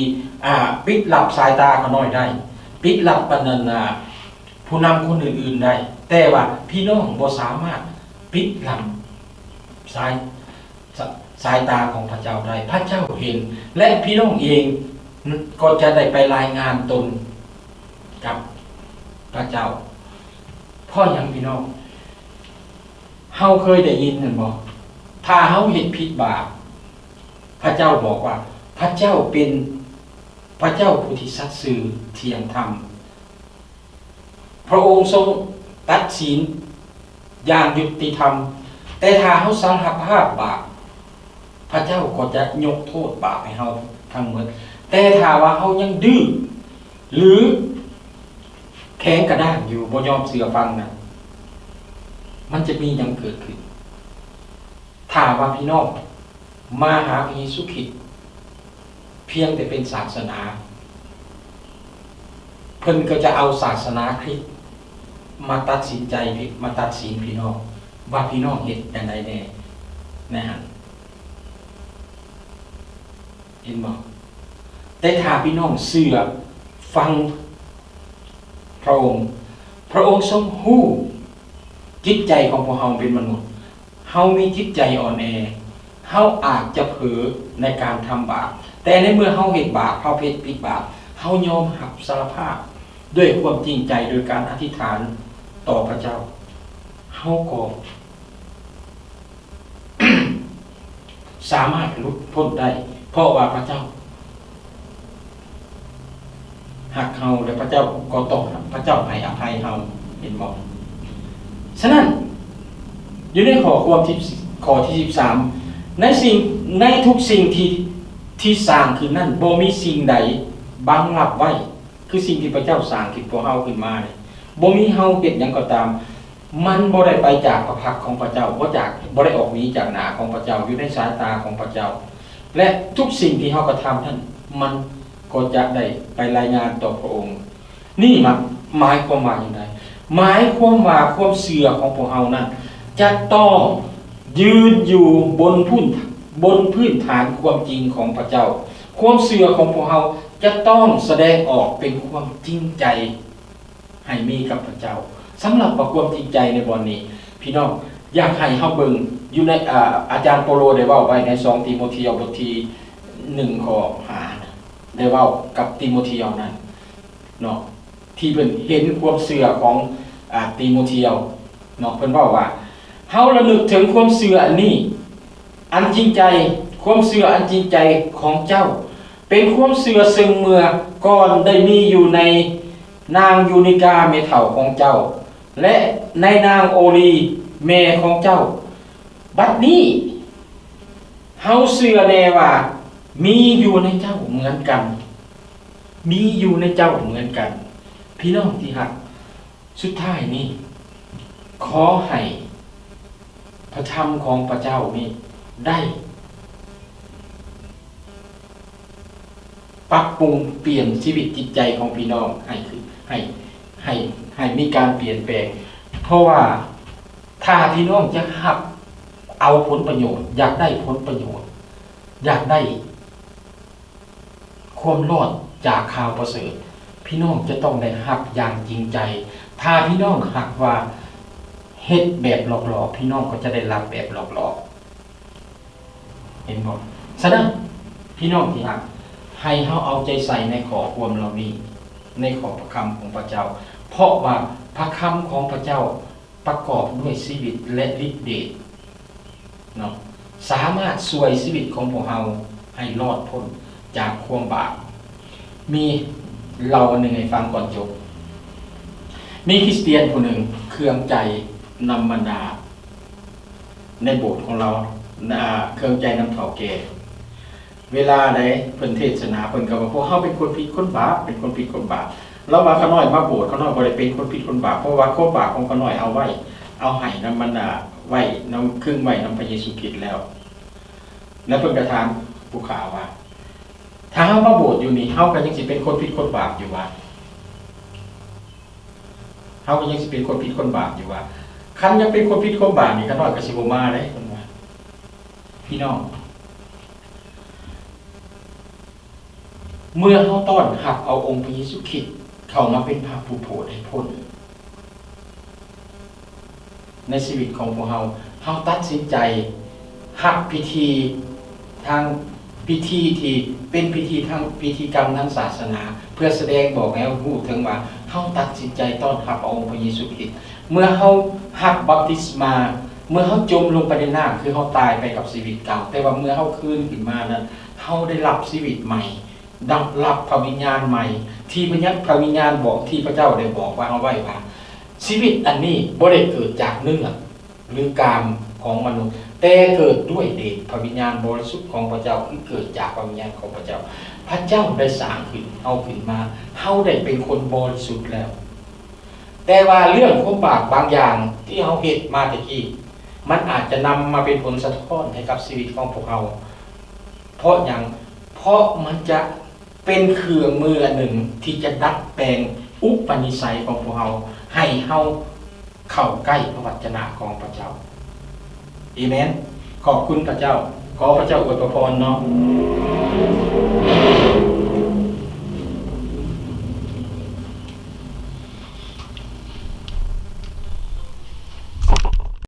ອາ, ປິດລັບສາຍຕາຂ້ານ້ອຍໄດ້, ປິດລັບອັນນັ້ນ, ອາ, ຜູ້ນຳຄົນອື່ນໆໄດ້, ແຕ່ວ່າພີ່ນ້ອງບໍ່ສາມາດປິດລັບສາຍ ສາ, ສາຍຕາຂອງພະເຈົ້າໄດ້. ພະເຈົ້າເຫັນ ແລະ ພີ່ນ້ອງເອງກໍຈະໄດ້ໄປລາຍງານຕົນກັບພະເຈົ້າ. ເພາະຫຍັງພີ່ນ້ອງ? ເຮົາເຄີຍໄດ້ຍິນແມ່ນບໍ່? ຖ້າເຮົາເຮັດຜິດບາບ, ພະເຈົ້າບອກວ່າ ພະເຈົ້າເປັນພະເຈົ້າຜູ້ທີ່ສັດຊື່ທ່ຽງທຳ. ພະອົງຊົງຕັດສິນຢ່າງຍຸຕິທຳ, ແຕ່ຖ້າເຮົາສາລະພາບບາບ, ພະເຈົ້າກໍຈະຍົກໂທດບາບໃຫ້ເຮົາທັງໝົດ. ແຕ່ຖ້າວ່າເຮົາຍັງດື້ ຫຼື ແຂງກະດ້າງຢູ່, ບໍ່ຍອມເຊື່ອຟັງນັ້ນ, ມັນຈະມີຫຍັງເກີດຂຶ້ນ? ຖ້າວ່າພີ່ນ້ອງມາຫາພະເຢຊູຄຣິດພຽງແຕ່ເປັນສາສະໜາ, ເພິ່ນກໍຈະເອົາສາສະໜາຄຣິດມາຕັດສິນໃຈ, ມາຕັດສິນພີ່ນ້ອງວ່າພີ່ນ້ອງເຮັດຈັ່ງໃດແດ່ໃນຫັ້ນ. ເຫັນບໍ່? ແຕ່ຖ້າພີ່ນ້ອງເຊື່ອຟັງພະອົງ, ພະອົງຊົງຮູ້ຈິດໃຈຂອງພວກເຮົາເປັນມະນຸດ, ເຮົາມີຈິດໃຈອ່ອນແອ, ເຮົາອາດຈະເຜີໃນການທຳບາບ, ແຕ່ໃນເມື່ອເຮົາເຮັດບາບ, ເຮົາເຮັດຜິດບາບ, ເຮົາຍອມຮັບສາລະພາບດ້ວຍຄວາມຈິງໃຈ, ໂດຍການອະທິຖານຕໍ່ພະເຈົ້າ, ເຮົາກໍ ສາມາດຫຼຸດພົ້ນໄດ້, ເພາະວ່າພະເຈົ້າຮັກເຮົາ ແລະ ພະເຈົ້າກໍຕ້ອງ, ພະເຈົ້າໃຫ້ອະໄພເຮົາ, ເຫັນບໍ່? ສະນັ້ນ ຢູ່ໃນຂໍ້ຄວາມທີ່, ຂໍ້ທີສິບສາມ, ໃນສິ່ງ, ໃນທຸກສິ່ງທີ່, ທີ່ສ້າງຂຶ້ນນັ້ນ ບໍ່ມີສິ່ງໃດບັງລັບໄວ້, ຄືສິ່ງທີ່ພະເຈົ້າສ້າງຂຶ້ນພວກເຮົາຂຶ້ນມານີ້, ບໍ່ມີເຮົາເຮັດຫຍັງກໍຕາມ, ມັນບໍ່ໄດ້ໄປຈາກພະພັກຂອງພະເຈົ້າ, ບໍ່ຈາກ, ບໍ່ໄດ້ອອກໜີຈາກໜ້າຂອງພະເຈົ້າ, ຢູ່ໃນສາຍຕາຂອງພະເຈົ້າ. ແລະ ທຸກສິ່ງທີ່ເຮົາກະທຳນັ້ນ, ມັນກໍຈະໄດ້ໄປລາຍງານຕໍ່ພະອົງ. ນີ້ໝາຍ, ໝາຍຄວາມວ່າຢ່າງໃດ? ໝາຍຄວາມວ່າຄວາມເຊື່ອຂອງພວກເຮົານັ້ນ ຈະຕ້ອງຢືນຢູ່ບົນພື້ນ, ບົນພື້ນຖານຄວາມຈິງຂອງພະເຈົ້າ. ຄວາມເຊື່ອຂອງພວກເຮົາຈະຕ້ອງສະແດງອອກເປັນຄວາມຈິງໃຈ ໃຫ້ມີກັບພະເຈົ້າ. ສຳລັບວ່າຄວາມຈິງໃຈໃນບ່ອນນີ້, ພີ່ນ້ອງ, ຢາກໃຫ້ເຮົາເບິ່ງຢູ່ໃນ ອາ ອາຈານເປົາໂລໄດ້ເວົ້າໄວ້ໃນ ສອງ ຕີໂມທຽວ ບົດທີ ໜຶ່ງ ຂໍ້ ຫ້າ ໄດ້ເວົ້າກັບຕີໂມທຽວນັ້ນເນາະ ທີ່ເພິ່ນເຫັນຄວາມເຊື່ອຂອງ ອາ ຕີໂມທຽວເນາະ ເພິ່ນເວົ້າວ່າ ເຮົາລະນຶກເຖິງຄວາມເຊື່ອອັນນີ້ ອັນຈິງໃຈ ຄວາມເຊື່ອອັນຈິງໃຈຂອງເຈົ້າ ເປັນຄວາມເຊື່ອເຊິ່ງເມື່ອກ່ອນໄດ້ມີຢູ່ໃນນາງຢູນິກາແມ່ເຖົ້າຂອງເຈົ້າ ແລະ ໃນນາງໂອລີແມ່ຂອງເຈົ້າ. ບັດນີ້ເຮົາເຊື່ອແນ່ວ່າມີຢູ່ໃນເຈົ້າເໝືອນກັນ ມີຢູ່ໃນເຈົ້າເໝືອນກັນ. ພີ່ນ້ອງທີ່ຮັກ, ສຸດທ້າຍນີ້ ຂໍໃຫ້ພະທຳຂອງພະເຈົ້ານີ້ໄດ້ ປັບປຸງປ່ຽນຊີວິດຈິດໃຈຂອງພີ່ນ້ອງໃຫ້ ໃຫ້ ໃຫ້ ໃຫ້ມີການປ່ຽນແປງ. ເພາະວ່າຖ້າພີ່ນ້ອງຈະຮັບເອົາຜົນປະໂຫຍດ, ຢາກໄດ້ຜົນປະໂຫຍດ, ຢາກໄດ້ຄວາມລອດຈາກຂ່າວປະເສີດ, ພີ່ນ້ອງຈະຕ້ອງໄດ້ຮັບຢ່າງຈິງໃຈ. ຖ້າພີ່ນ້ອງຫາກວ່າເຮັດແບບຫຼອກໆ, ພີ່ນ້ອງກໍຈະໄດ້ຮັບແບບຫຼອກໆ. ເຫັນບໍ່? ສະນັ້ນ ພີ່ນ້ອງທີ່ຮັກ, ໃຫ້ເຮົາເອົາໃຈໃສ່ໃນຂໍ້ຄວາມເຫຼົ່ານີ້, ໃນຂໍ້ພະຄຳຂອງພະເຈົ້າ, ເພາະວ່າພະຄຳຂອງພະເຈົ້າປະກອບດ້ວຍຊີວິດ ແລະ ລິດເດດເນາະ, ສາມາດຊ່ວຍຊີວິດຂອງພວກເຮົາໃຫ້ລອດພົ້ນຈາກຄວາມບາບ. ມີເລົ່າອັນໜຶ່ງໃຫ້ຟັງກ່ອນຈົບ. ມີຄຣິສຕຽນຜູ້ໜຶ່ງເຄືອງໃຈນຳບັນດາ ໃນໂບດຂອງລາວ ອາ ເຄືອງໃຈນຳເຖົ້າແກ່. ເວລາໃດເພິ່ນເທດສະໜາ ເພິ່ນກໍວ່າ ພວກເຮົາເປັນຄົນຜິດຄົນບາບ, ເປັນຄົນຜິດຄົນບາບ. ລາວວ່າ ຂ້ານ້ອຍມາໂບດ, ຂ້ານ້ອຍບໍ່ໄດ້ເປັນຄົນຜິດຄົນບາບ, ເພາະວ່າຄວາມບາບຂອງຂ້ານ້ອຍເອົາໄວ້, ເອົາໃຫ້ນຳບັນດາໄວ້ນຳ, ຄຶງໄວ້ນຳພະເຢຊູຄຣິດແລ້ວ. ແລ້ວເພິ່ນກໍຖາມຜູ້ຂ່າວວ່າ ຖ້າເຮົາມາໂບດຢູ່ນີ້ ເຮົາກໍຍັງຊິເປັນຄົນຜິດຄົນບາບຢູ່ຫວາ? ເຮົາກໍຍັງຊິເປັນຄົນຜິດຄົນບາບຢູ່ຫວາ? ຄັນຍັງເປັນຄົນຜິດຄົນບາບນີ້ ຂ້ານ້ອຍກໍຊິບໍ່ມາເດ້ ເພິ່ນວ່າ. ພີ່ນ້ອງ, ເມື່ອເຮົາຕ້ອນຮັບເອົາອົງພະເຢຊູຄຣິດເຂົ້າມາເປັນພະຜູ້ໂຜດໃຫ້ພົ້ນ ໃນຊີວິດຂອງພວກເຮົາ, ເຮົາຕັດສິນໃຈຮັບພິທີທາງ, ພິທີທີ່ເປັນພິທີທາງ, ພິທີກຳທາງສາສະໜາ ເພື່ອສະແດງບອກໃຫ້ເຮົາຮູ້ເຖິງວ່າເຮົາຕັດສິນໃຈຕ້ອນຮັບເອົາອົງພະເຢຊູຄຣິດ. ເມື່ອເຮົາຮັບບັບຕິສມາ, ເມື່ອເຮົາຈົມລົງໄປໃນນ້ຳ ຄືເຮົາຕາຍໄປກັບຊີວິດເກົ່າ, ແຕ່ວ່າເມື່ອເຮົາຄືນຂຶ້ນມານັ້ນ ເຮົາໄດ້ຮັບຊີວິດໃໝ່. ໄດ້ຮັບພະວິນຍານໃໝ່ ທີ່ພະຍະ, ພະວິນຍານບອກ, ທີ່ພະເຈົ້າໄດ້ບອກວ່າ ເອົາໄວ້ວ່າ ຊີວິດອັນນີ້ບໍ່ໄດ້ເກີດຈາກເນື້ອ ຫຼື ກາມຂອງມະນຸດ, ແຕ່ເກີດດ້ວຍເດດພະວິນຍານບໍລິສຸດຂອງພະເຈົ້າ, ຄືເກີດຈາກພະວິນຍານຂອງພະເຈົ້າ. ພະເຈົ້າໄດ້ສ້າງຂຶ້ນເຮົາຂຶ້ນມາ, ເຮົາໄດ້ເປັນຄົນບໍລິສຸດແລ້ວ. ແຕ່ວ່າເລື່ອງຄວາມບາບບາງຢ່າງທີ່ເຮົາເຮັດມາແຕ່ກີ້ ມັນອາດຈະນຳມາເປັນຜົນສະທ້ອນໃຫ້ກັບຊີວິດຂອງພວກເຮົາ. ເພາະຫຍັງ? ເພາະມັນຈະເປັນເຄື່ອງມືອັນໜຶ່ງທີ່ຈະດັດແປງອຸປະນິໄສຂອງພວກເຮົາ ໃຫ້ເຮົາເຂົ້າໃກ້ພະວັດຈະນະຂອງພະເຈົ້າ. ເອເມນ. ຂອບຄຸນພະເຈົ້າ. ຂໍພະເຈົ້າອວຍພະພອນເນາະ.